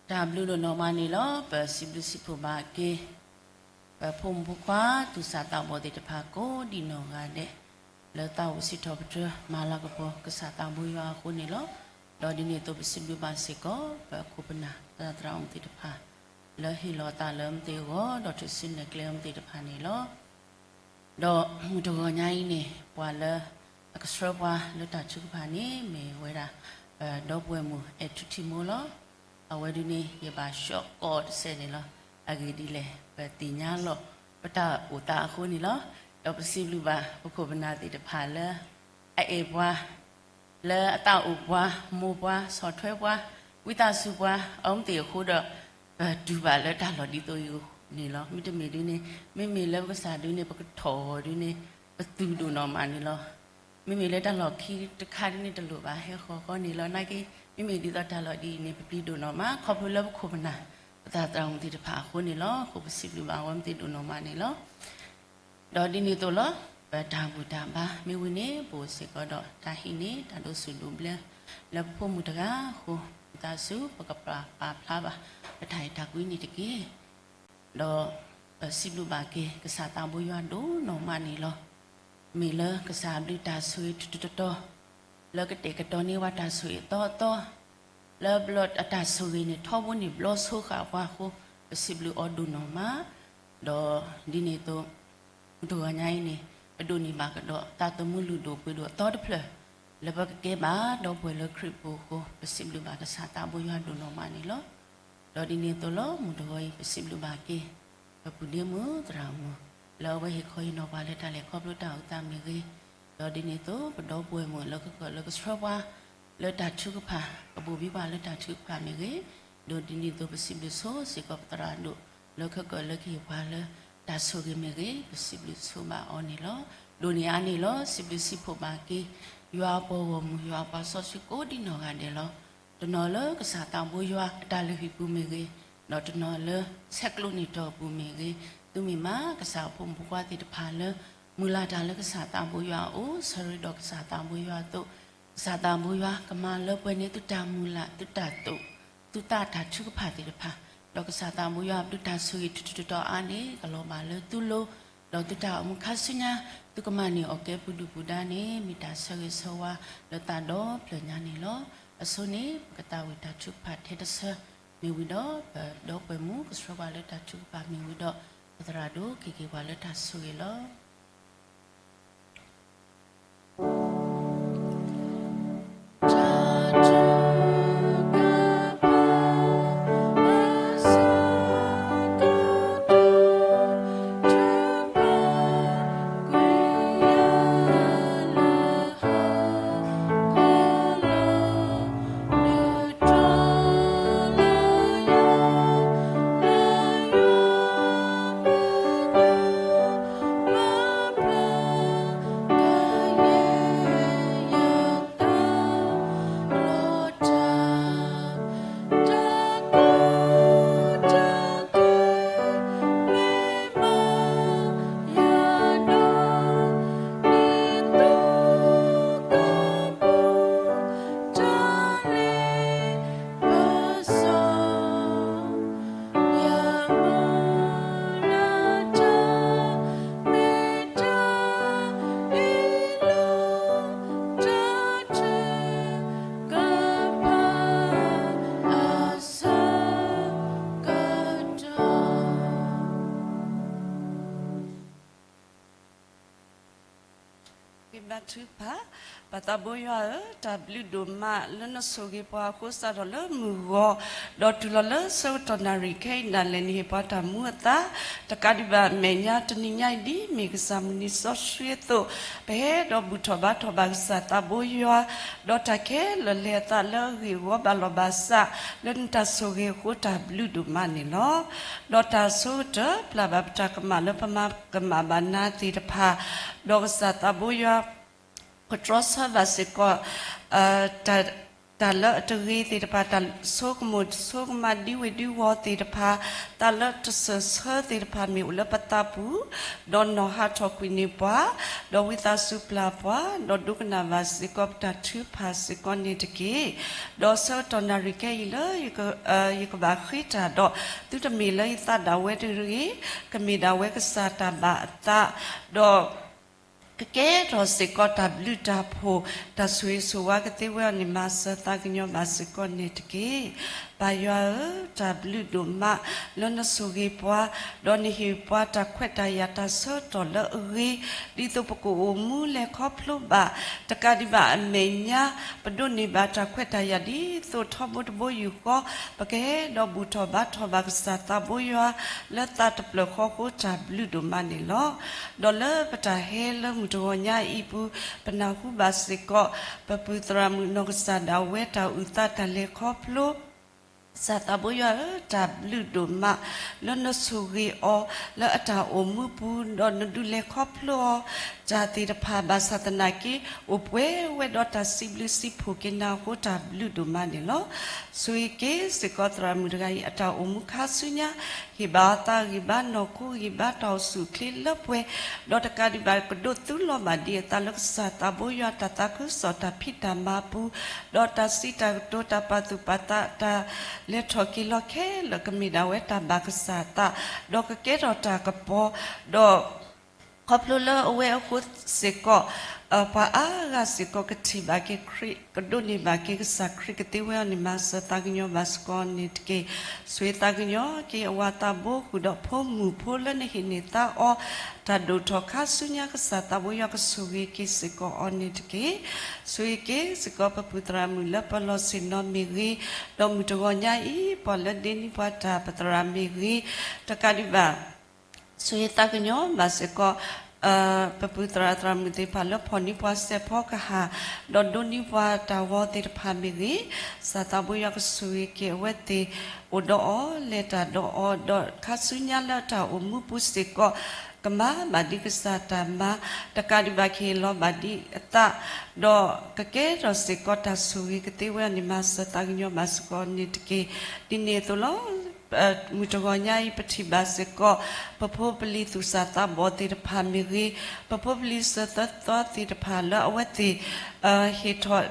တၢ်ဘျုးဒိၣ်နီၢ်မးန့ၣ်လီၤ. ပစံးဘျုးစံးဖှိၣ်ဘၣ်က့ၤ ပဖိမုၣ်ဖိခွါ သူၣ်စၢ်သးဘီၣ်သ့ၣ်တဖၣ်ကိးဒံးနီၢ်ဂၤဒဲး လၢသးအိၣ်စံးထီၣ်ပတြၢၤ မၤလၤကပီၤကစၢ်သးဘိယွၤအဃိန့ၣ်လီၤ. ဒီးဒ်န့ၣ်အသိးပစံးဘျုးဘၣ်စ့ၢ်ကီး ပခိၣ်ပနၢ်သရၣ်သရၣ်မုၣ်သ့ၣ်တဖၣ် လၢဟ့ၣ်လီၤအသးလၢအမ့ၢ်သ့ၣ်အဂီၢ် ဒီးထုးစုနဲၣ်ကျဲအမ့ၢ်သ့ၣ်တဖၣ်န့ၣ်လီၤ. ဒီးမုၢ်တဂီၤညါအံၤန့ၣ် ပှၤလၢအကဆှၢပှၤလၢတၢ်ထုကဖၣ်န့ၣ် မ့ၢ်ဝဲဒၣ် ပဒီပုၢ်ဝဲၢ်မုၣ် အဲၣ်ထူထံမိၢ်လီၤ. အဝဲဒၣ်န့ၣ် ယဘၣ်ဆှီကိးတစဲးန့ၣ်လီၤ. အဂ့ၢ်ဒ်လဲၣ် ပသ့ၣ်ညါလီၤ ပတၢ်အိၣ်သးအဃိန့ၣ်လီၤ. ဒီးပစံးဘျုးဘၣ် ပခိၣ်ပနၢ်သ့ၣ်တဖၣ်လၢ အအဲၣ်ပှၤ လၢအသးအိၣ်ပှၤ မိၢ်ပှၤ ဆီၣ်ထွဲပှၤ ဝံသးစူၤပှၤ အမ့ၢ်သ့ၣ်အဃိဒီး ပတူၢ်ဘၣ်လၢတၢ်လီၢ်ဒ်သိးအံၤန့ၣ်လီၤ. မ့တမ့ၢ်ဒ်န့ၣ် မ့မ့ၢ်လၢပကစၢ်ဒုန့ၣ် ပကထီၣ်အီၤဒုန့ၣ် ပသူၣ်ဒိၣ်နီၢ်မးန့ၣ်လီၤ. မ့မ့ၢ်လၢတၢ်လီၢ်ခံတခါဒုန့ၣ် တလိၣ်ဘၣ်ဟဲဃီၤဃီန့ၣ်လီၤ. နာ်က့ မ့မ့ၢ်ဒ်သိးတၢ်လီၢ်ဒ်အံၤန့ၣ် ပပျံၤဒိၣ်နီၢ်မး ခီဖျိလၢပခိၣ်ပနၢ် ပသရၣ်သရၣ်မုၣ်သ့ၣ်တဖၣ်အဃိန့ၣ်လီၤ. အဃိပစံးဘျုးဘၣ်အဝဲမ့ၢ်သ့ၣ်ဒိၣ်နီၢ်မးန့ၣ်လီၤ. ဒီးဒ်န့ၣ်အသိးလီၤ ပတၢ်ဘူၣ်တၢ်ဘါမ့ၢ်ဝံၤန့ၣ် ပအိၣ်စ့ၢ်ကီးဒီးတၢ်ဟံးန့ၢ် တၢ်ဒိးဆူၣ်ဒိးဘျၢ လၢပဖိမုၣ်တဂၤအဃိ ဝံသးစူၤ ပကပာ်ပာ်ဖျါဘၣ် ပတၢ်အဲၣ်တၢ်ကွံန့ၣ်တက့ၢ်. ဒီးပစံးဘျုးဘၣ်က့ၤ ကစၢ်သးဘိယွၤဒိၣ်နီၢ်မးန့ၣ်လီၤ. မ့ၢ်လၢကစၢ်အဘျုးတၢ်ဆိၣ်ဂ့ၤတတီၤတီၤ လၢကတဲာ်ကတီၤန့ၢ်ဝဲတၢ်ဆိၣ်ဂ့ၤအသီအသီ လၢဘျီအတၢ်ဆိၣ်ဂ့ၤန့ၣ် ထီဘိန့ၣ်ဘျီဆိဃာ်ပှၤအဃိ ပစံးဘျုးအီၤဒိၣ်နီၢ်မး. ဒီးဒ်န့ၣ်အသိး မုၢ်တဂီၤညါအံၤန့ၣ် ပဒိးန့ၢ်ဘၣ်ကဒီး သးသမူလုၢ်ဒိၣ်ပှ့ၤဒိၣ်အသီတဖျၢၣ် လၢပကကဲဘၣ်ဒီပုၢ်ဝဲၢ်လၢခရံာ်ပူၤအဃိ ပစံးဘျုးဘၣ်ကစၢ်သးဘိယွၤဒိၣ်နီၢ်မးန့ၣ်လီၤ. ဒီးဒ်န့ၣ်အသိးလီၤ မုၢ်တဂီၤအံၤ ပစံးဘျုးဘၣ်က့ၤ ပပုၢ်ဒ့မုၣ်သရၣ်မုၣ် လၢအဝဲဟ့ၣ်ခီဟ့ၣ်နီၤပှၤလၢတၢ်လဲၤခီဖျိတၢ်အိၣ်သးမ့ၢ်ဂ့ၤ, ဒီးဒ်န့ၣ်အသိး ပဒီပုၢ်ဝဲၢ်မုၣ်လၢကကၢၢ်လၢကဆှၢပှၤ လၢတၢ်ထုကဖၣ် ကဘိၣ်ဘံပှၤလၢတၢ်ထုကဖၣ်မ့ၢ်ဂ့ၤ, ဒီးဒ်န့ၣ်အသိး ပစံးဘျုးဆိစ့ၢ်ကီးပသရၣ်ဒိၣ် လၢကကၢၢ်လၢကဟ့ၣ်ပှၤလၢတၢ်ဆိၣ်ဂ့ၤမ့ၢ်ဂ့ၤ, ပစံးဘျုးဆိဘၣ်အီၤန့ၣ်လီၤ. ဒိၣ်န့ၢ်အါန့ၣ်လီၤ. စံးဘျုးစံးဖှိၣ်ဘၣ်က့ၤ ယွၤအပှၤဂီၢ်မုၢ် ယွၤအပှၤစီဆှံကိးဒံနီၢ်ဂၤဒဲးလီၤ. တနီၤလၢကစၢ်သးဘိယွၤအတၢ်လုၢ်ဟံၣ်ပူၤမ့ၢ်ဂ့ၤ, ဒီးတနီၤလၢဆဲးကျိးန့ၢ်တီၢ်ပူၤမ့ၢ်ဂ့ၤ, သုမ့ၢ်မး ကစၢ်အဖိမုၣ်ဖိခွါသ့ၣ်တဖၣ်လၢ မုၢ်လၢ်တၢ်လၢကစၢ်သးဘိယွၤအအိၣ် ဆၢရ့ဒီးကစၢ်သးဘိယွၤအသိး, ကစၢ်သးဘိယွၤကမၤလၢပှဲၤန့ၢ်သုတၢ်မုၢ်လၢ် သုတၢ်သိၣ် သုသးတၢ်ထုကဖၣ်သ့ၣ်တဖၣ်, ဒီးကစၢ်သးဘိယွၤအဘျုးတၢ်ဆိၣ်ဂ့ၤတတီၤတီၤအါန့ၣ် ကလီၤဘၣ်လၢသုလိၤ, ဒီးသုတၢ်အိၣ်မူခါဆူညါ သုကမၤန့ၢ်အီၣ်ကဲပူၤဒုၣ်ပူၤဒါန့ၣ် မ့ၢ်တၢ်ဆၢဂ့ၤဆၢဝါလၢသးဒီဖျၢၣ်ညါန့ၣ်လီၤ. အဆိန့ၣ် ပကသးဝံၣ်တၢ်ထုကဖၣ်ထဲတဆၢ မ့ၢ်ဝံၤဒီး ပဒီပုၢ်ဝဲၢ်မုၣ်ကဆှၢပှၤလၢတၢ်ထုကဖၣ်မ့ၢ်ဝံၤဒီး ပသရၣ်ဒိၣ်က့ၤက့ၤပှၤလၢတၢ်ဆိၣ်ဂ့ၤလီၤ. Batu pa, ပသးဘိယွၤဧၢ, တၢ်ဘျုးဒိၣ်မးလၢနဆိၣ်ဂ့ၤပှၤအဃိ စးထီၣ်လၢမုၢ်ဂီၤ ဒီးတုၤလီၤလၢဆၢကတီၢ်နၣ်ရံၣ်ခဲအံၤ နလဲၤနဟ့ၣ်ပှၤတၢ်မူအသး တကးဒံးဘၣ်အမဲာ်ညါတနံၤညါအံၤ ဒ်မ့ၢ်ကစၢ်မုၢ်နံၤစီဆှံအသိး ပဟဲဒီးဘူၣ်ထီၣ်ဘါထီၣ်ဘၣ်ကစၢ်သးဘိယွၤ ဒီးတၢ်ခဲလၢာ်လဲၤအသးလၢအဂ့ၢ်အဝီဘၣ်လီၤဘၣ်စး လၢနတၢ်ဆိၣ်ဂ့ၤအဃိ တၢ်ဘျုးဒိၣ်မးန့ၣ်လီၤ. ဒီးတၢ်အဆိကတၢၢ် ပျၢ်ဘၣ်ပတၢ်ကမၣ်လၢပမၤကမၣ်ဘၣ်နၤသ့ၣ်တဖၣ်, ဒီးကစၢ်သးဘိယွၤ ကတြီဆၢဘၣ်စ့ၢ်ကီး တၢ် တၢ်လၢအတဂ့ၤသ့ၣ်တဖၣ်, တၢ်ဆိကမိၣ်ဆိကမးဒ်ဝ့ၢ်ဒ်ဝီၤသ့ၣ်တဖၣ်, တၢ်လၢတစၢၢ်ဆၢသ့ၣ်တဖၣ်မ့ၢ်အိၣ်လၢပသးပူၤ, ဒီးနီၢ်ဟးထီၣ်ကွံာ်န့ၢ်ပှၤ, ဒီးဝံသးစူၤပျၢ်ပှၤ, ဒီးဒိကနၣ်ဘၣ်စ့ၢ်ကီးပတၢ်ထုကဖၣ်စ့ၢ်ကီးန့ၣ်တက့ၢ်. ဒီးဆၢကတီၢ်နၣ်ရံၣ်ခဲအံၤလၢ ယကဘၣ်ဃ့တၢ်ဒီး သုတမ့ၢ်လၢယသးဒၣ်ဝဲတဂ့ၤ, ကမ့ၢ်ဒၣ်ဝဲကစၢ်တၢ်ဘၣ်အသး, ဒီး ကကဲထီၣ်စ့ၢ်ကီးတၢ်ဘျုးတၢ်ဖှိၣ်, တၢ်ဆိၣ်ဂ့ၤဆိၣ်ဝါကသ့ဝဲအီၤန့ၣ် မၤစၢၤသးကညီၤဘၣ်စ့ၢ်ကီးန့ၣ်တက့ၢ်. ပၢ်ယွၤဧၢ, တၢ်ဘျုးဒိၣ်မးလၢနဆိၣ်ဂ့ၤပှၤ, ဒီးနဟ့ၣ်ပှၤတၢ်ခွဲးတၢ်ယာ်တၢ်ဆၢကတီၢ်လၢအဂ့ၤ, ဒ်သိးပကအိၣ်မူလဲၤခီဖျိဘၣ်, တကးဒံးဘၣ်အမဲာ်ညါ ပဒိးန့ၢ်ဘၣ်တၢ်ခွဲးတၢ်ယာ်ဒ်သိးထီဘိတဘိယူၢ်ဃီ, ပကဟဲဒီးဘူၣ်ထီၣ်ဘါထီၣ်ဘၣ်ကစၢ်သးဘိယွၤ လၢသးတပျၢၢ်ဃီအဃိ တၢ်ဘျုးဒိၣ်မးန့ၣ်လီၤ. ဒီးလၢပတၢ်ဟဲလၢမုၢ်တဂီၤညါအံၤအပူၤ, ပနၢ်ဟူဘၣ်စ့ၢ်ကီး ပပုၢ်သရၣ်မုၣ်နီၢ်ကစၢ်ဒၣ်ဝဲတၢ်အုၣ်သးတၢ်လဲၤခီဖျိ ကစၢ်သးဘိယွၤဧၢ, တၢ်ဘျုးဒိၣ်မး လၢနဆိၣ်ဂ့ၤအီၤလၢအတၢ်အိၣ်မူပူၤ, ဒီးနဒုးလဲၤခီဖျိအီၤ, တၢ်သ့ၣ်တဖၣ်ဘၣ်ဆၣ်သနာ်က့ အိၣ်ပှဲၤဝဲဒီးတၢ်စံးဘျုးစံးဖှိၣ်က့ၤနၤအဃိ တၢ်ဘျုးဒိၣ်မးန့ၣ်လီၤ. ဆိၣ်ဂ့ၤက့ၤစ့ၢ်ကီးသရၣ်မုၣ်တဂၤအံၤ အတၢ်အိၣ်မူခါဆူညါ, ဟ့ၣ်ဘၣ်အီၤသးဂံၢ်ဘါနီၢ်ခိ ဂံၢ်ဘါတၢ်အိၣ်ဆူၣ်အိၣ်ချ့လၢပှဲၤ, ဒီးတကးဒံးဘၣ် ကဒိးသူလီၤဘၣ်ဒံးအသးလၢကစၢ်သးဘိယွၤတၢ်သးခုကစီၣ်တၢ်ဖံးတၢ်မၤအပူၤ, ဒီးတၢ်စံးတၢ်ကတိၤ တၢ်ပာ်သူၣ်ပာ်သး တၢ်လဲၤထီၣ်က့ၤလီၤခဲလၢာ် ကမ့ၢ်ဒၣ်ဝဲတၢ်ဘၣ်ကစၢ်အသး, ဒီးကကဲထီၣ်တၢ်ကပီၤ, ဒီး ခီဖျိလၢအဝဲအဃိစ့ၢ်ကီး ပှၤအါဂၤစ့ၢ်ကီးကထံၣ်ဘၣ်က့ၤခရံာ် ကဒိးန့ၢ်ဘၣ်က့ၤကစၢ်ခရံာ်ကသ့ဝဲအီၤန့ၣ် မၤစၢၤသးကညီၤဘၣ်စ့ၢ်ကီးန့ၣ်တက့ၢ်. ဆိၣ်ဂ့ၤသးကညီၤက့ၤအဝၤသးဘိ ဃုာ်ဒီးဖိမုၣ်ဖိလၢနဟ့ၣ်န့ၢ်သါအီၤ တၢ်ဒိၣ်ထီၣ်ခါဆူညါ ကစၢ်သးဘိယွၤကဆိၣ်ဂ့ၤက့ၤစ့ၢ်ကီးအီၤန့ၣ်တက့ၢ်. ဆိၣ်ဂ့ၤက့ၤစ့ၢ်ကီးပပုၢ်သရၣ်မုၣ်လၢပလီၢ်ဆ့ၣ်နီၤမ့ၢ်ဂ့ၤ, ဒီးမုၢ်တဂီၤညါအံၤ ပှၤလၢဒ့န့ၢ်ပှၤတၢ်ပသရၣ်မ့ၢ်ဂ့ၤ, တကးဒံးဘၣ် ဆိၣ်ဂ့ၤသးကညီၤဘၣ်စ့ၢ်ကီး ပပုၢ်သရၣ်သရၣ်မုၣ်သ့ၣ်တဖၣ်လၢဖီၣ်န့ၢ်ပှၤစဲးဖီကဟၣ်, ဒီးဒိးန့ၢ်ပှၤတၢ်ဂီၤသ့ၣ်တဖၣ်မ့ၢ်ဂ့ၤ, ကစၢ်သးဘိယွၤကဆိၣ်ဂ့ၤက့ၤအဝဲသ့ၣ် အိၣ်ဒီးအီၤ လဲၤတၢ်ဒီးအီၤ, ဒီးခါဆူညါလၢတၢ်အိၣ်မူပူၤစ့ၢ်ကီး ကမၤဘၣ်ဒ်ကစၢ်တၢ်မၤ, တကးဒံးဘၣ်ကဟ့ၣ်လီၤဘၣ်ဒံးအသး, ဒီးကကဲထီၣ်စ့ၢ်ကီးတၢ်ဆိၣ်ဂ့ၤကသ့ဝဲအီၤန့ၣ် မၤစၢၤသးကညီၤဘၣ်စ့ၢ်ကီးန့ၣ်တက့ၢ်. ဒ်န့ၣ်အသိးလီၤ. မုၢ်တဂီၤညါအံၤ ပထံၣ်ဘၣ်စ့ၢ်ကီး ပဖိပလံၤသူၣ်စၢ်သးဘီၣ်သ့ၣ်တဖၣ်မ့ၢ်ဂ့ၤ, ပဖိပလံၤစၢၤသၢသီသ့ၣ်တဖၣ်လၢအဝဲသ့ၣ် ဟ့ၣ်ထီၣ်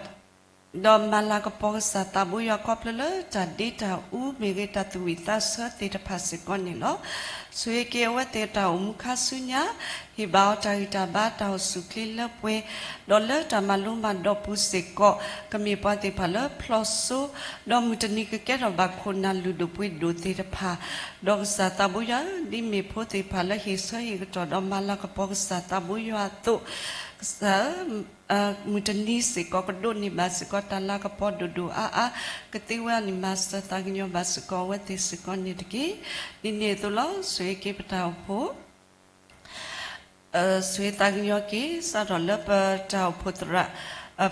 ဒီးမၤလၤကပီၤကစၢ်သးဘိယွၤခီဖျိလၢတၢ်ဒ့တၢ်အူမ့ၢ်ဂ့ၤ, တၢ်သူၣ်ဝံၣ်သးဆၢသ့ၣ်တဖၣ်စ့ၢ်ကီးန့ၣ်လီၤ. ဆိၣ်ဂ့ၤက့ၤအဝဲသ့ၣ်တၢ်အိၣ်မူခါဆူညါ, ဟ့ၣ်ဘၣ်အီၤတၢ်ဂံၢ်တၢ်ဘါတၢ်အိၣ်ဆူၣ်အိၣ်ချ့လၢပှဲၤ, ဒီးလၢတၢ်မၤလိမၤဒိးပူၤစ့ၢ်ကီး ကမ့ၢ်ပှၤသ့ၣ်တဖၣ်လၢဖျီၣ်စိ, ဒီးမုၢ်တနံၤကကဲထီၣ်ဘၣ်ခိၣ်နၢ်လုၢ်ဒိၣ်ပှ့ၤဒိၣ်သ့ၣ်တဖၣ်, ဒီးကစၢ်သးဘိယွၤ ဒ်မ့ၢ်ဖိသ့ၣ်တဖၣ်လၢဟ့ၣ်ဆၢဟ့ၣ်ကတီၢ်ဒီးမၤလၤကပီၤကစၢ်သးဘိယွၤအသိး, ကစၢ်ဧၢ မုၢ်တနံၤစ့ၢ်ကီး ကဒိးန့ၢ်ဘၣ်စ့ၢ်ကီးတၢ်လၤကပီၤဒိၣ်ဒိၣ်အါအါ ကသ့ဝဲအီၤန့ၣ် မၤစၢၤသးကညီၤဘၣ်စ့ၢ်ကီးအဝဲသ့ၣ်စ့ၢ်ကီးန့ၣ်တက့ၢ်. ဒ်န့ၣ်အသိးလီၤ. ဆိၣ်ဂ့ၤက့ၤပတၢ်အိၣ်ဖှိၣ် ဆိၣ်ဂ့ၤသးကညီၤက့ၤ စးထီၣ်လၢပတၢ်အိၣ်ဖှိၣ်သရၣ်,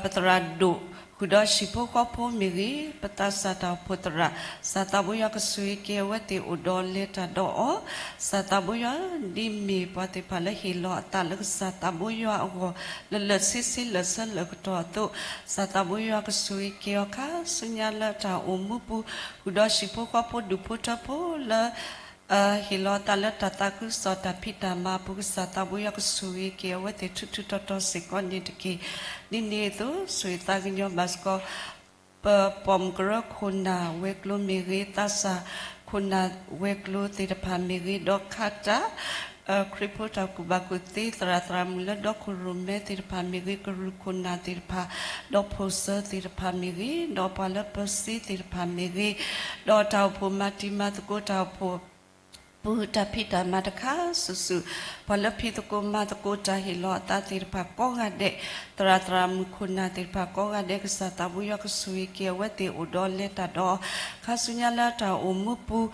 ပသရၣ်ဒိၣ် ဃုာ်ဒီးဟံၣ်ဖိဃီဖိမ့ၢ်ဂ့ၤ, ပသးစၢ်တၢ်အိၣ်ဖှိၣ်သရၣ်, ကစၢ်သးဘိယွၤကဆိၣ်ဂ့ၤက့ၤအဝဲသ့ၣ်အိၣ်ဒီးလဲၤတၢ်ဒီးအီၤ, ကစၢ်သးဘိယွၤ ဒ်မ့ၢ်ပှၤသ့ၣ်တဖၣ်လၢဟ့ၣ်လီၤအသးလၢကစၢ်သးဘိယွၤအဂီၢ် လၢလၢာ်ဆ့ဆ့လၢာ်ဆၢလၢာ်ကတီၢ်အသိး, ကစၢ်သးဘိယွၤကဆိၣ်ဂ့ၤက့ၤအီၤခါဆူညါလၢတၢ်အိၣ်မူပူၤ, ဃုာ်ဒီးဟံၣ်ဖိဃီဖိဒူၣ်ဖိထၢဖိလၢ ဟ့ၣ်လီၤအသးလၢတၢ်သးခုကစီၣ်တၢ်ဖံးတၢ်မၤအပူၤ ကစၢ်သးဘိယွၤကဆိၣ်ဂ့ၤက့ၤအဝဲသ့ၣ်ထူးထူးတီၤတီၤစ့ၢ်ကီးန့ၣ်တက့ၢ်. ဒ်န့ၣ်အသိး ဆိၣ်ဂ့ၤသးကညီၤဘၣ်စ့ၢ်ကီး ပပိာ်မုၣ်ကရၢခိၣ်နၢ်ဝဲၤကျိၤမ့ၢ်ဂ့ၤ, သးစၢ်ခိၣ်နၢ်ဝဲၤကျိၤသ့ၣ်တဖၣ်မ့ၢ်ဂ့ၤ, ဒီးခးတၢ် ခရံာ်ဖိတၢ်ကူၣ်ဘၣ်ကူၣ်သ့ သရၣ်သရၣ်မုၣ်လၢဒီခိၣ်ရိၣ်မဲသ့ၣ်တဖၣ်မ့ၢ်ဂ့ၤ, ကရူၢ်ခိၣ်နၢ်သ့ၣ်တဖၣ်, ဒီးဖိၣ်စၢၤသ့ၣ်တဖၣ်မ့ၢ်ဂ့ၤ, ဒီးပှၤလၢပၢၤစ့သ့ၣ်တဖၣ်မ့ၢ်ဂ့ၤ, ဒီးတၢ်အိၣ်ဖှိၣ်မၤတံၤမၤသကိး တၢ်အိၣ်ဖှိၣ်ပူၤ တၢ်ဖံးတၢ်မၤတခါစုာ်စုာ်, ပှၤလၢဖံးသကိးမၤသကိးတၢ်ဟ့ၣ်လီၤအသးသ့ၣ်တဖၣ်ကိးဂၤဒဲး, သရၣ်သရၣ်မုၣ်ခိၣ်နၢ်သ့ၣ်တဖၣ်ကိးဂၤဒဲး, ကစၢ်သးဘိယွၤကဆိၣ်ဂ့ၤက့ၤအဝဲသ့ၣ်အိၣ်ဒီးလဲၤတၢ်ဒီး ခါဆူညါလၢတၢ်အိၣ်မူပူၤ,